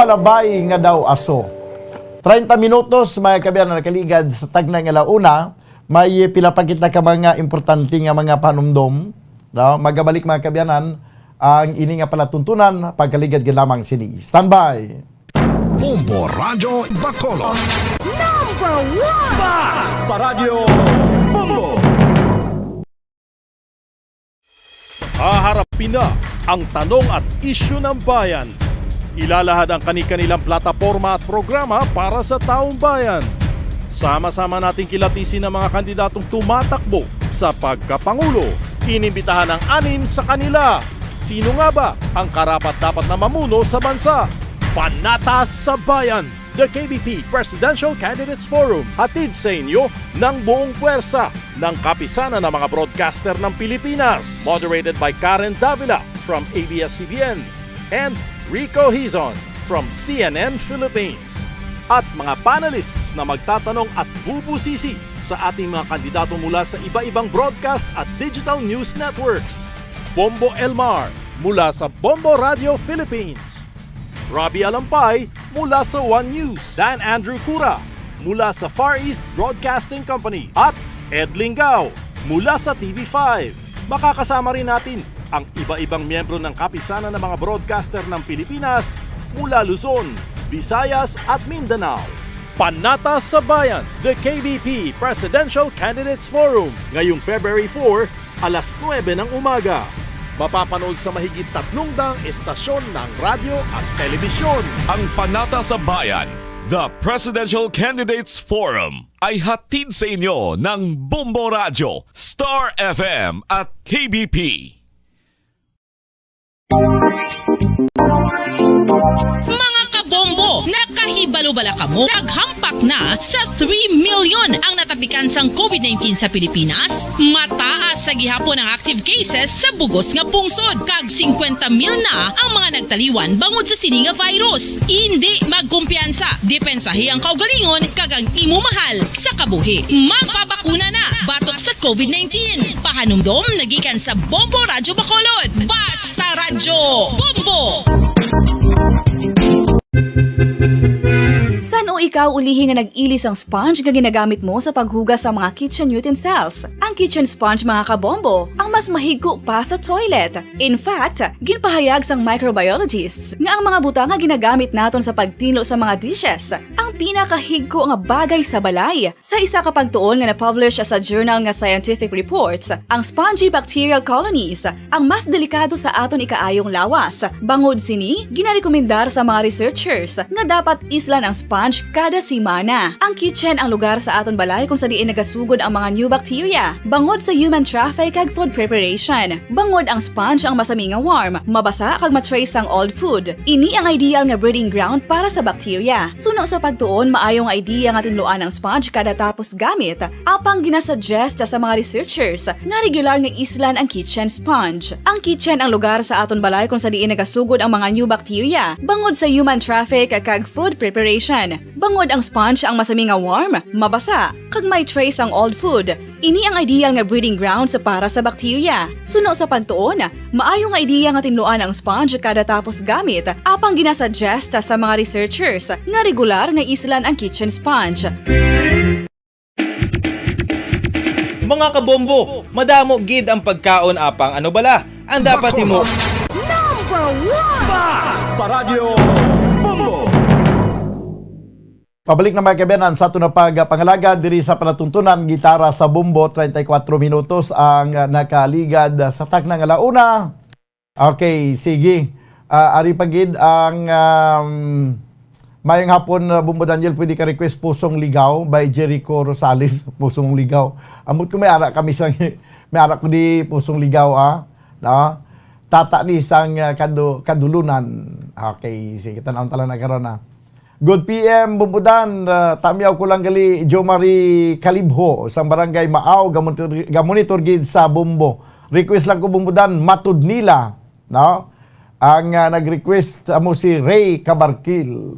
Labay nga daw aso. Treinta minutos, mga kaabyanan, nakaligad sa tagna nga ala una. May pila pa kita ka mga importante nga mga panumdom, no? Magabalik, mga kaabyanan, ang ini nga palatuntunan pagkaligad gid lamang sini. Standby! Bombo Radyo Bacolod. Number one! Bas! Paradyo Bombo! Haharapin na ang tanong at isyu ng bayan. Ilalahad ang kani-kanilang plataporma at programa para sa taong bayan. Sama-sama nating kilatisin ang mga kandidatong tumatakbo sa pagkapangulo. Inimbitahan ang anim sa kanila. Sino nga ba ang karapat-dapat na mamuno sa bansa? Panatas sa Bayan, the K B P Presidential Candidates Forum, hatid sa inyo ng buong puwersa ng Kapisanan ng mga Broadcaster ng Pilipinas. Moderated by Karen Davila from A B S C B N and Rico Hizon from C N N Philippines. At mga panelists na magtatanong at bubusisi sa ating mga kandidato mula sa iba-ibang broadcast at digital news networks. Bombo Elmar mula sa Bombo Radio Philippines. Robbie Alampay mula sa One News, Dan Andrew Cura mula sa Far East Broadcasting Company, at Ed Lingao mula sa T V five. Makakasama rin natin ang iba-ibang miyembro ng Kapisanan ng mga Broadcaster ng Pilipinas mula Luzon, Visayas, at Mindanao. Panata sa Bayan, the K B P Presidential Candidates Forum, ngayong February four, alas nuebe ng umaga. Mapapanood sa mahigit tatlong daang estasyon ng radyo at telebisyon. Ang Panata sa Bayan, the Presidential Candidates Forum, ay hatid sa inyo ng Bombo Radyo, Star F M at K B P. Mga kabombo, nakahibalo bala kamo? Naghampak na sa three million ang natapikan sang COVID nineteen sa Pilipinas. Mataas sa gihapon ang active cases sa bugos nga pungsod, kag singkwenta mil na ang mga nagtaliwan bangod sa sini nga virus. Indi magkumpiyansa, depensahi ang kaugalingon kag ang imo mahal sa kabuhi. Magpabakuna na batok sa COVID nineteen. Pahanumdom nagikan sa Bombo Radyo Bacolod. Basta Radyo Bombo! San-o ikaw ulihi nga nag-ili sang sponge nga ginagamit mo sa paghugas sa mga kitchen utensils? Ang kitchen sponge, mga kabombo, ang mas mahigko pa sa toilet. In fact, ginpahayag sang microbiologists nga ang mga butang nga ginagamit naton sa pagtinlo sa mga dishes ang pinakahigko nga bagay sa balay. Sa isa ka pagtuon nga na-publish sa journal nga Scientific Reports, ang spongy bacterial colonies ang mas delikado sa aton ikaayong lawas. Bangod sini, ginarekomendar sa mga researchers nga dapat islan ang sponge kada semana. Ang kitchen ang lugar sa aton balay kung sa diin nagasugod ang mga new bacteria. Bangod sa human traffic kag food preparation, bangod ang sponge ang masami nga warm, mabasa kag ma-trace ang old food. Ini ang ideal nga breeding ground para sa bacteria. Suno sa pagtuon, maayo nga idea nga tinluan ang sponge kada tapos gamit. Apang ginasuggest sa mga researchers nga regular nga islan ang kitchen sponge. Ang kitchen ang lugar sa aton balay kung sa diin nagasugod ang mga new bacteria, bangod sa human traffic kag food preparation. Bangod ang sponge ang masami nga warm, mabasa, kag may trace ang old food. Ini ang ideal nga breeding grounds para sa bacteria. Suno sa pagtuon, maayo nga idea nga tinluan ang sponge kada tapos gamit, apang ginasuggest sa mga researchers nga regular nga islan ang kitchen sponge. Mga kabombo, madamo gid ang pagkaon, apang ano bala ang dapat Bacolod. Himo? Number one! Bas! Paradyo Bombo! Pabalik na, mga kaabyanan, sa aton na pagpangalagad diri sa palatuntunan, Gitara sa Bombo, treinta y cuatro minutos ang, ah, nakaligad sa tagna nga ala una. Okay, sige. Ah, ari pa gid ang, um, mayong hapon, uh, Bombo Daniel, pwede ka request Pusong Ligaw by Jericho Rosales. Pusong Ligaw. Ambot ko may ara kami sang, may ara ko di Pusong Ligaw, ah. No? Tata ni sang, uh, kadu-, kadulunan. Okay, sige, tan-aw ta lang na karon, ah. Good P M, Bombo Dan, uh, tamiaw ko lang gali, Jo Marie Calibjo, sang Barangay Maaw, gamonitor, gamonitor gid sa Bombo. Request lang ko, Bombo Dan, Matod Nila, no? Ang, ah, nag-request amo si Ray Cabarquil.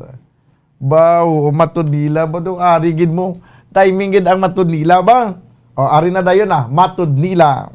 Baw, Matod Nila ba to? Ari gid mo. Timing gid ang Matod Nila ba? O, ari na dayon, ah, Matod Nila.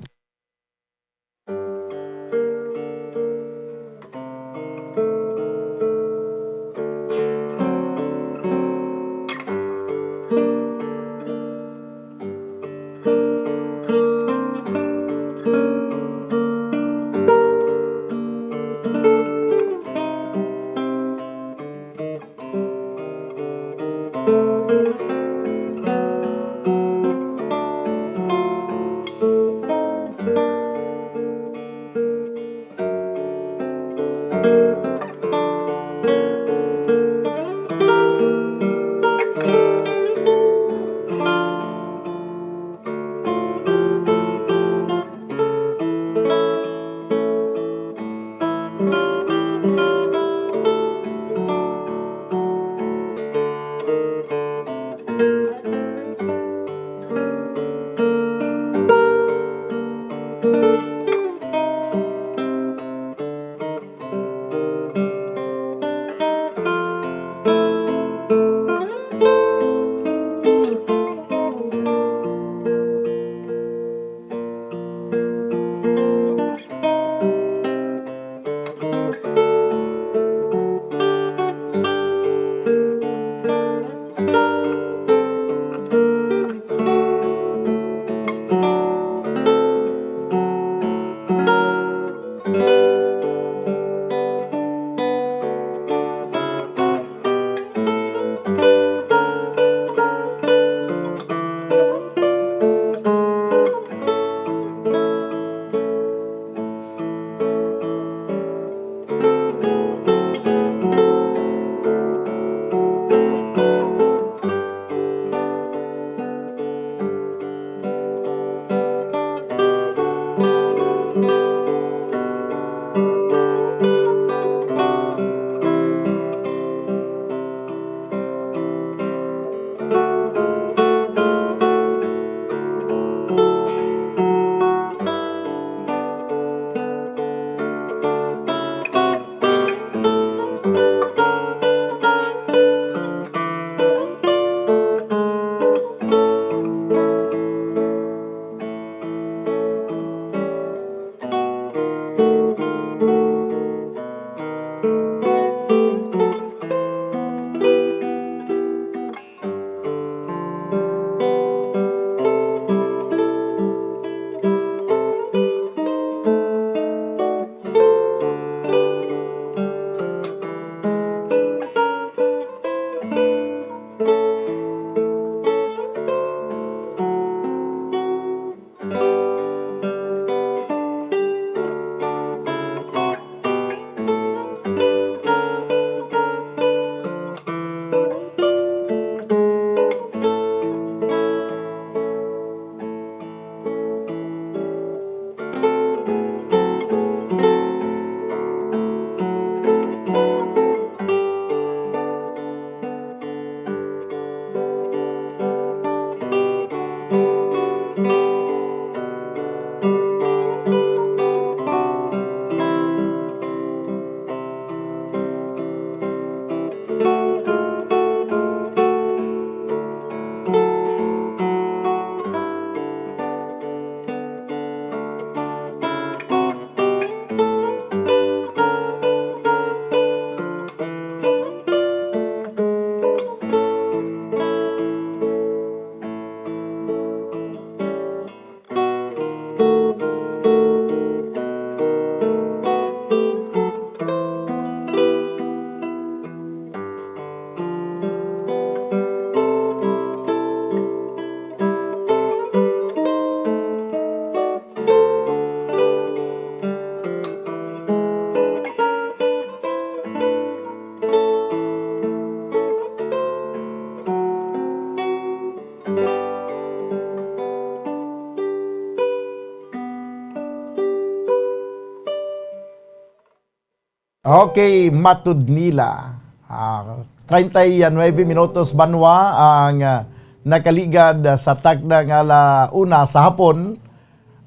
Okay, matud nila. Ah, treinta y nueve minutos banwa ang, ah, nakaligad sa takna nga ala una sa hapon.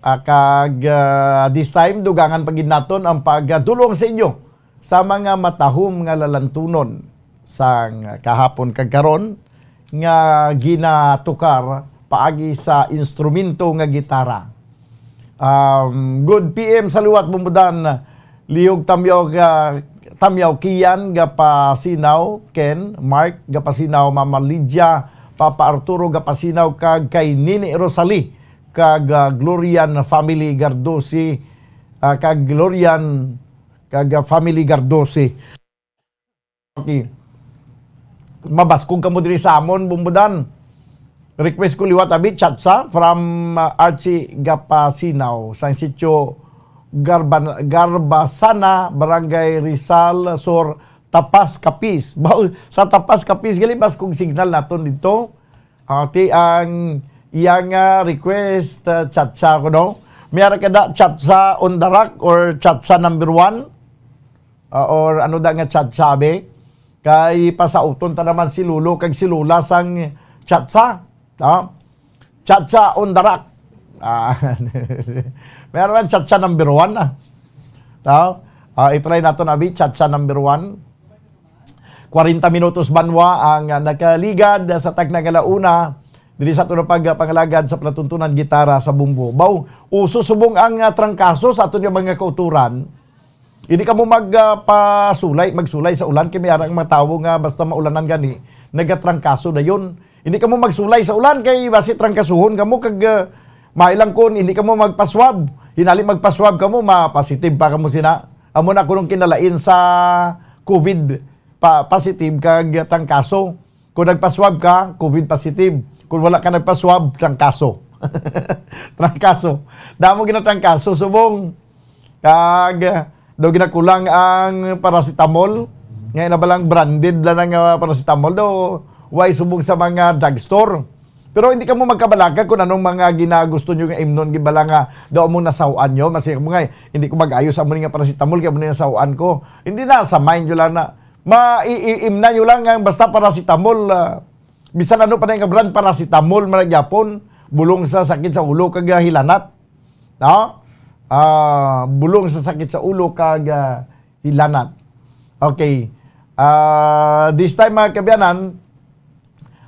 Ah, kag, ah, this time, dugangan pa gid naton ang pagdulong sa inyo sa mga matahom nga lalantunon sang kahapon kag karon nga ginatukar paagi sa instrumento nga gitara. Um, good P M sa liwat, Bumbudan, Lihog Tamyaw, ah, Tamyaw Kian Gapasinaw, Ken, Mark Gapasinaw, Mama Lydia, Papa Arturo Gapasinaw, kag kay Nini Rosalie, kag, ah, Glorian family Gardosi, ah, kag Glorian, kag, ah, family Gardosi. Okay. Mabaskog kamo diri sa amon, Bumbudan. Request ko liwat abi, Chacha from, uh, Archie Gapasinaw, sang sitio Garban-, Garbasana, Barangay Rizal Sur, Tapas, Capiz. Ba, sa Tapas, Capiz, gali baskog signal naton dito. Okay, ang iyang, uh, request, uh, Chacha ko, no? May ara ka da, Chacha on the Rock or Chacha number one? Ah, or ano da nga Chacha, be? Kay pasauton ta naman si Lolo kag si Lola sang Chacha. No? Chacha on the Rock. Ah, meron lang Chacha number one, ah. No? Ah, i-try naton, abi, Chacha number one. Kwarenta minutos banwa ang, ah, nakaligad sa takna nga ala una diri sa aton pagpangalagad sa palatuntunan gitara sa bumbo. Baw, uso subong ang, ah, trangkaso sa aton nga mga kauturan. Hindi kamo mag, ah, pasulay, magsulay sa ulan, kay may arang mga tawo nga basta maulanan gani, nagatrangkaso dayon. Hindi kamo magsulay sa ulan, kay basi trangkasuhon kamo, kag, ah, may lang kun hindi kamo magpaswab. Hinali magpaswab kamo, ma-positive pa kamo sina. Amo na kunong kinalain sa covid pa-, positive kag trangkaso. Kung nagpaswab ka, covid positive. Kung wala ka nagpaswab, trangkaso. Trangkaso. Damo ginatrangkaso, subong. Kag, daw ginakulang ang paracetamol. Ngayon na balang branded lang ang, ah, paracetamol. Daw, why subong sa mga drugstore? Pero hindi kamo magkabalaka kung anong mga ginagusto nyo nga imnon. Gibala nga, daw mo nasahuan nyo. Masi mo nga, hindi ko mag-ayos amo ni nga paracetamol, kaya mo ni nasahuan ko. Hindi na, sa mind nyo lang na, ma-, i-, i-, imna nyo lang ang basta paracetamol, ah, bisan ano pa na nga brand, paracetamol man gyapon, bulong sa sakit sa ulo kag, ah, hilanat. No? Ah, bulong sa sakit sa ulo kag, ah, hilanat. Okay. Ah, this time, mga kaabyanan,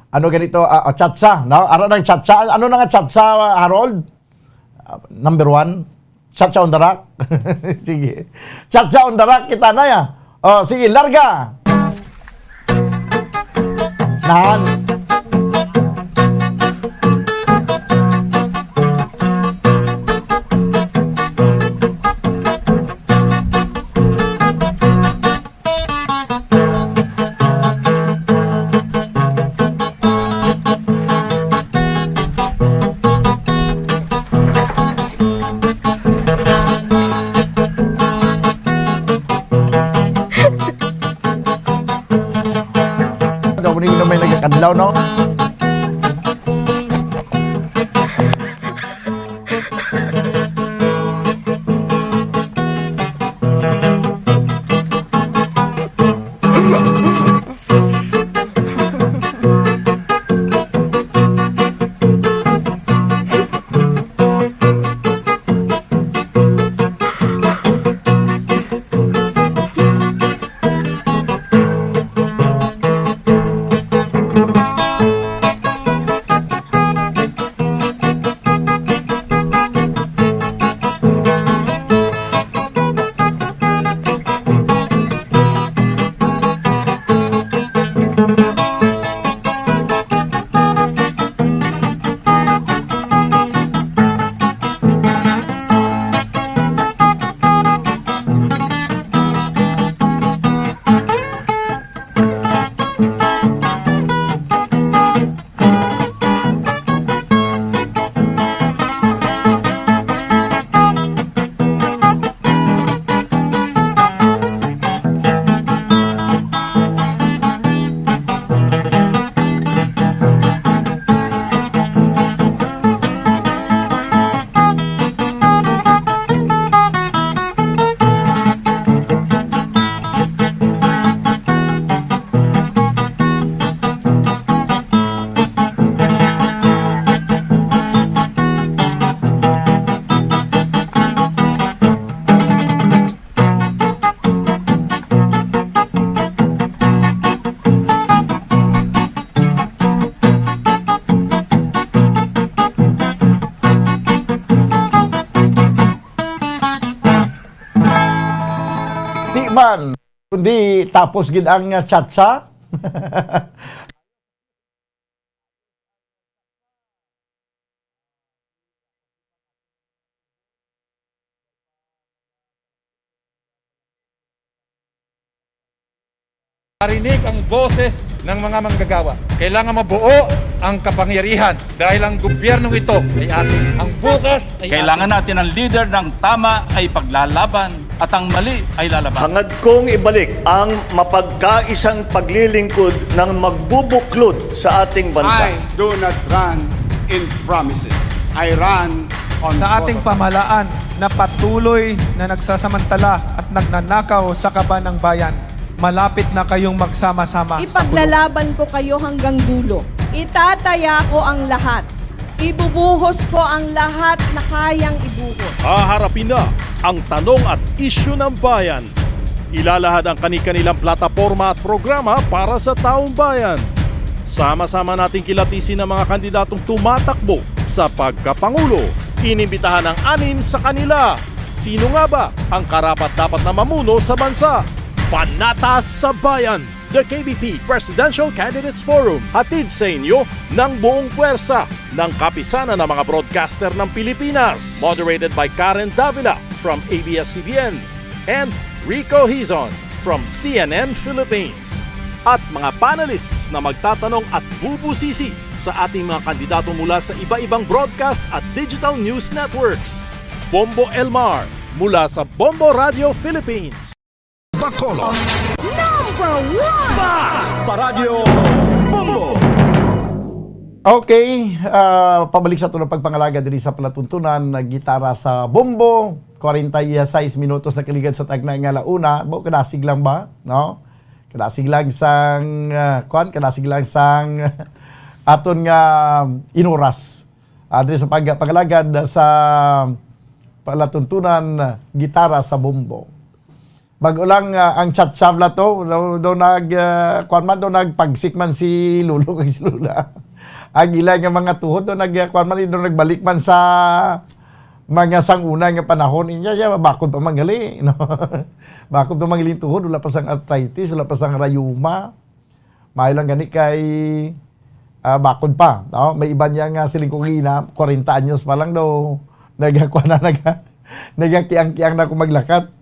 ano ganito, ah, ah, Chacha, no? Ara ng Chacha. Ano na nga Chacha, Harold? Ah, number one, Chacha on the Rock. Sige. Chacha on the Rock kita na ya. Oh, sige, larga. Nan. Daw ni na may nagakadlaw, no? Kundi tapos gid ang, ah, cha-cha. Marinig ang boses ng mga manggagawa. Kailangan mabuo ang kapangyarihan dahil ang gobyernong ito ay atin. Ang bukas ay Kailangan atin. Natin ang leader ng tama ay paglalaban at ang mali ay lalaban. Hangad kong ibalik ang mapagkaisang paglilingkod ng magbubuklod sa ating bansa. I do not run in promises. I run on Sa ating pamahalaan na patuloy na nagsasamantala at nagnanakaw sa kaban ng bayan, malapit na kayong magsama-sama sa kulungan. Ipaglalaban ko kayo hanggang dulo. Itataya ko ang lahat. Ibubuhos ko ang lahat na kayang ibuhos. Haharapin na ang tanong at isyu ng bayan. Ilalahad ang kani-kanilang plataporma at programa para sa taong bayan. Sama-sama nating kilatisin ang mga kandidatong tumatakbo sa pagkapangulo. Inimbitahan ang anim sa kanila. Sino nga ba ang karapat-dapat na mamuno sa bansa? Panatas sa Bayan, The K B P Presidential Candidates Forum, hatid sa inyo ng buong puwersa ng Kapisanan ng mga Broadcaster ng Pilipinas. Moderated by Karen Davila from A B S C B N and Rico Hizon from C N N Philippines. At mga panelists na magtatanong at bubusisi sa ating mga kandidato mula sa iba-ibang broadcast at digital news networks. Bombo Elmar mula sa Bombo Radio Philippines. Bacolod. Number one! Basta Radyo Bombo! Okay, ah, pabalik sa aton pagpangalaga diri sa palatuntunan, gitara sa bombo. Kwarenta y seis minutos na kaligad sa tagna nga alauna. Bo, kadasig lang ba? No? Kadasig lang sang, ah, kwan, kadasig lang sang aton nga inuras. Ah, diri sa pag-, pag-alagad sa palatuntunan, gitara sa bombo. Bago lang, ah, ang chat-chat na to, daw, daw nag, ah, kwan man, daw nagpagsik man si Lolo kag si Lola. Ang ila nga mga tuhod, daw nag, ah, kwan man, daw nagbalik man sa mga sanguna nga panahon. Inya, ya, bakod pa man gali, no? Bakod pa man gali tuhod, wala pa sang arthritis, wala pa sang rayuma. Maayo lang gani kay, ah, bakod pa, no? May iba niya nga siling ko gina, kwarenta anyos pa lang daw, nagakuha na, naga-, nagakiang-kiang na kung maglakat.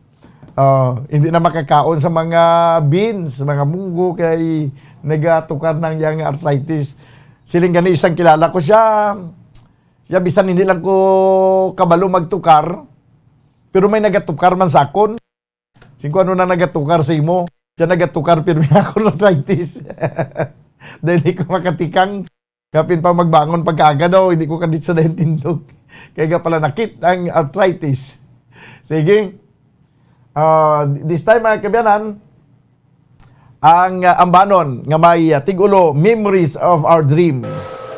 Oh, hindi na makakaon sa mga beans, mga munggo, kay nagatukar na ang iyang arthritis. Siling gani isang kilala ko siya, siya bisan hindi lang ko kabalo magtukar, pero may nagatukar man sa akon. Sing ko, "Ano na nagatukar sa imo?" Siya nagatukar, pero may ako arthritis. Dahil di ko makatikang. Kapin pa magbangon pagkaaga daw, hindi ko kadit sa dayon tindog. Kaya nga pala nakit ang arthritis. Sige. Ah, this time, mga kaabyanan, ang, ah, ambanon nga may, ah, tig-ulo, Memories of Our Dreams.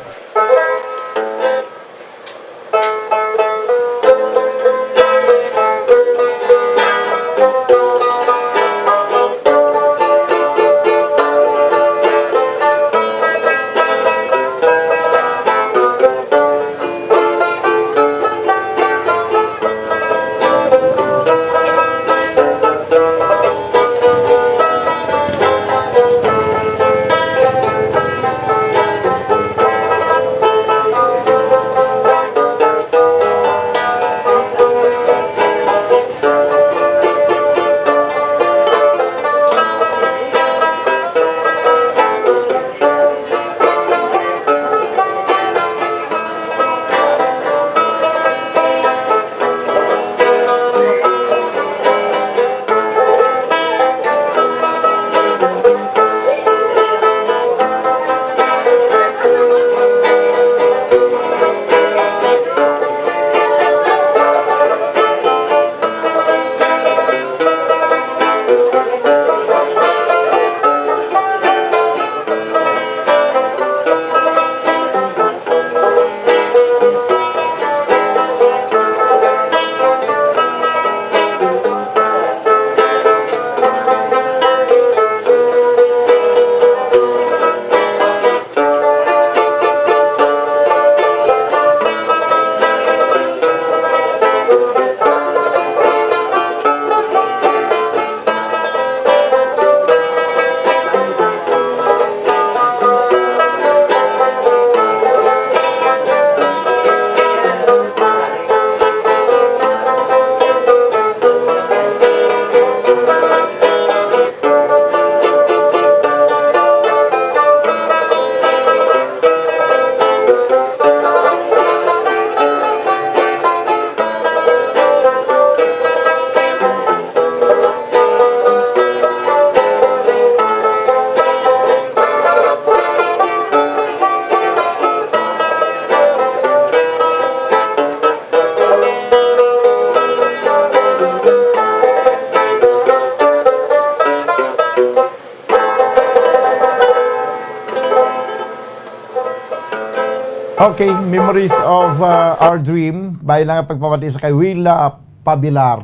Okay, Memories of, uh, Our Dream. Bayo lang ang pagpamati sa kay Willa Pabilar.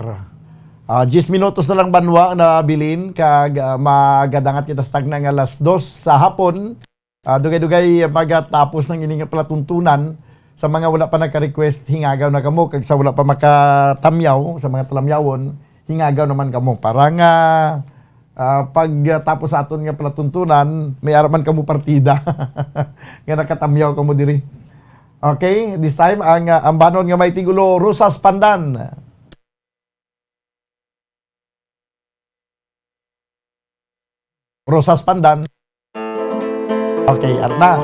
Ah, diyes minutos na lang banwa na bilin kag, ah, magadangat kita sa tagna nga alas dos sa hapon. Ah, dugay-dugay magatapos ng ining palatuntunan. Sa mga wala pa nagka-request, hingagaw na kamo, kag sa wala pa makatamyaw, sa mga talamyawon, hingagaw naman kamo para nga, ah, pagtapos sa aton nga palatuntunan, may ara man kamo partida nga nakatamyaw kamo diri. Okay, this time ang, ah, ambanon nga may tigulo, Rosas Pandan. Rosas Pandan. Okay, ara na.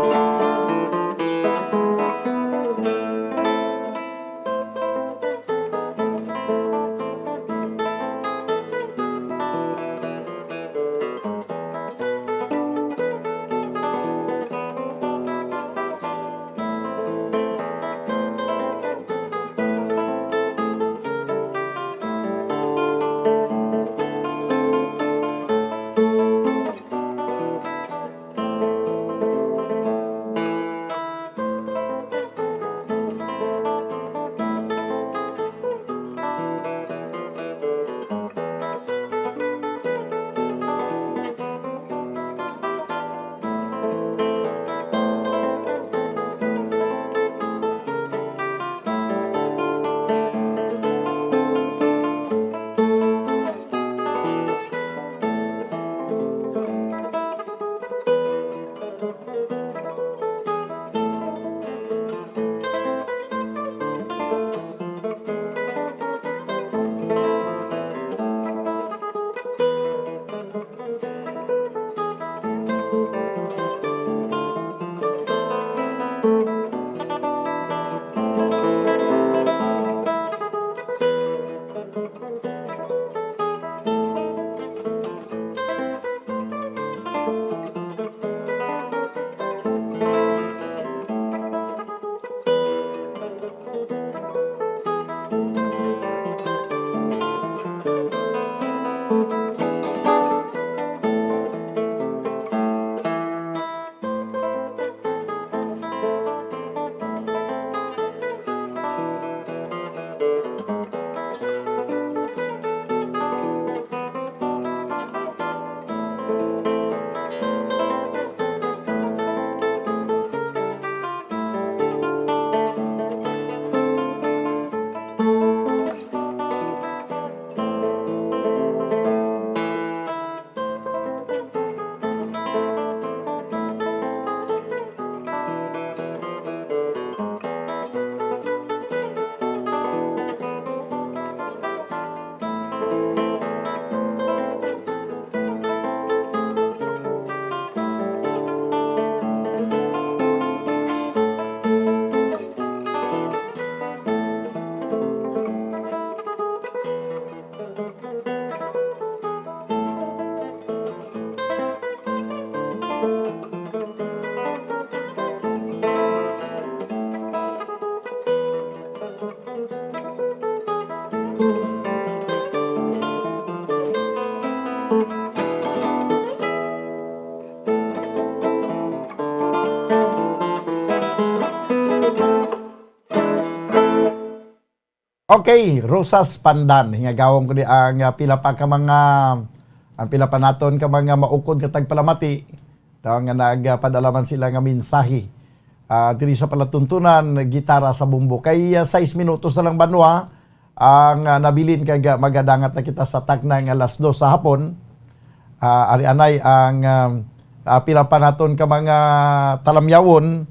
Okay, Rosas Pandan. Hingagawon ko ni ang, ah, pila pa ka mga, ang pila pa naton ka mga maukod nga tagpalamati, no, nga nagpadala man sila nga mensahe, ah, diri sa palatuntunan, Gitara sa Bombo. Kay, ah, sais minutos na lang banwa ang, ah, nabilin kag, ah, magadangat na kita sa tagna nga alas dos sa hapon. Ah, ari anay ang, ah, ah, pila pa naton ka mga talamyawon,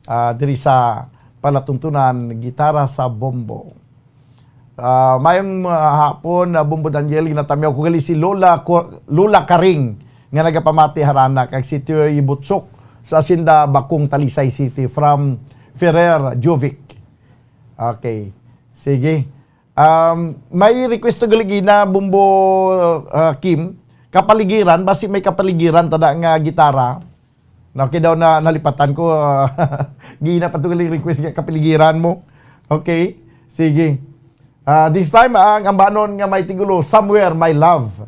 ah, diri sa palatuntunan, Gitara sa Bombo. Ah, mayong, ah, hapon, ah, Bombo Daniel, ginatamyaw ko gali si Lola Ko-, Lola Karing nga nagapamati harana kag si Tiyoy Butsok sa Hacienda Bakong, Talisay City, from Ferrer Jovic. Okay. Sige. Um, may request to gali gina, Bombo, ah, Kim. Kapaligiran, basi may kapaligiran tada nga gitara. Okay daw na nalipatan ko, ah, gina pa to galing request nga kapiligiran mo. Okay, sige. Ah, this time, ang ambanon nga may tigulo, Somewhere, My Love.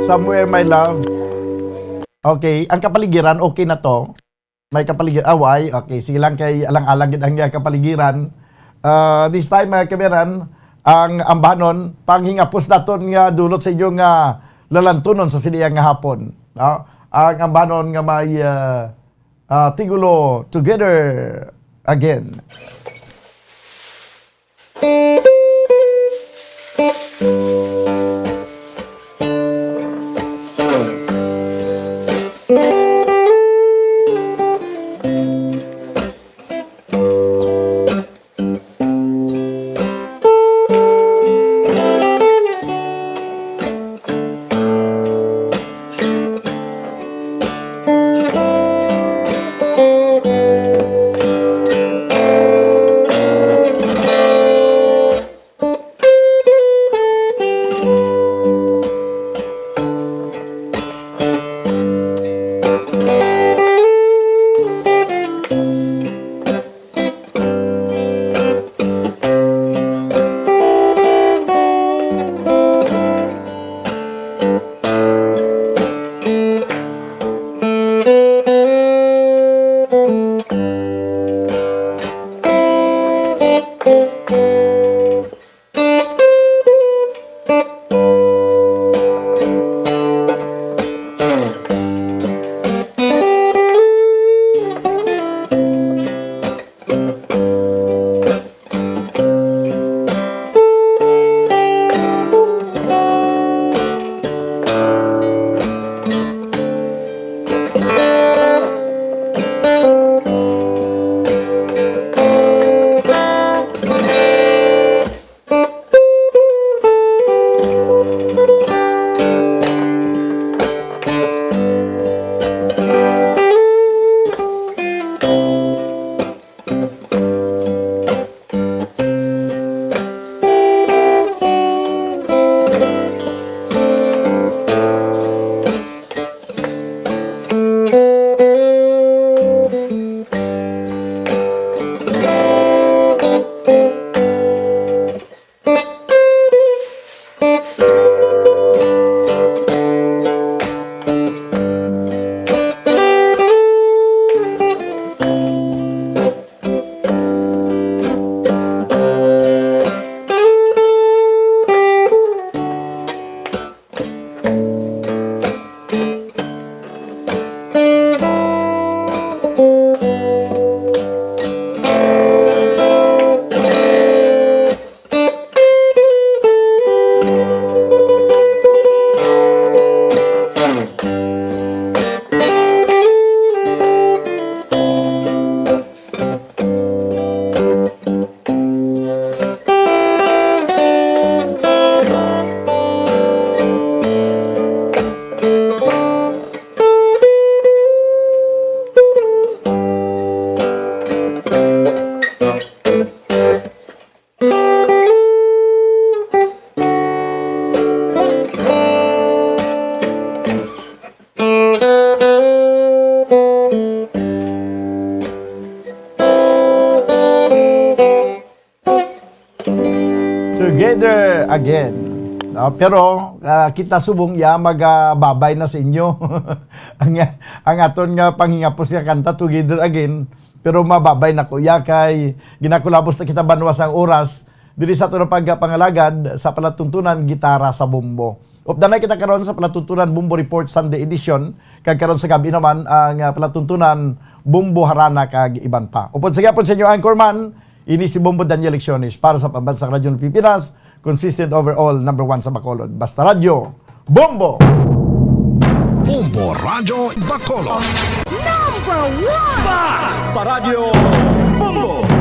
Somewhere, my love. Okay, ang kapaligiran, okay na to. May kapaligiran, away. Okay, sige lang kay alang-alang gid ang iya kapaligiran. Ah, this time, mga kabayan, ang ambanon, panghingapos naton nga dulot sa inyo nga lalantunon sa sini nga hapon. No? Ang ambanon nga may, ah, ah, titulo, Together Again. Together Again. No? Pero, ah, kita subong ya magababay na sa inyo. Ang, ang aton nga panghingapos nga kanta, Together Again. Pero mababay na ko ya kay ginakulabos na kita banwa sang oras. Diri sa aton pagpangalagad sa palatuntunan, gitara sa bombo. Updanay kita karon sa palatuntunan Bombo Report Sunday edition, kag karon sa gabi naman ang, ah, palatuntunan Bombo Harana kag iban pa. Upod sa gyapon sa inyo anchorman, ini si Bombo Daniel Lecciones para sa Pambansang Radyo ng Pilipinas, consistent overall, number one sa Bacolod. Basta Radyo, Bombo! Bombo Radyo Bacolod. Number one! Basta Radyo Bombo!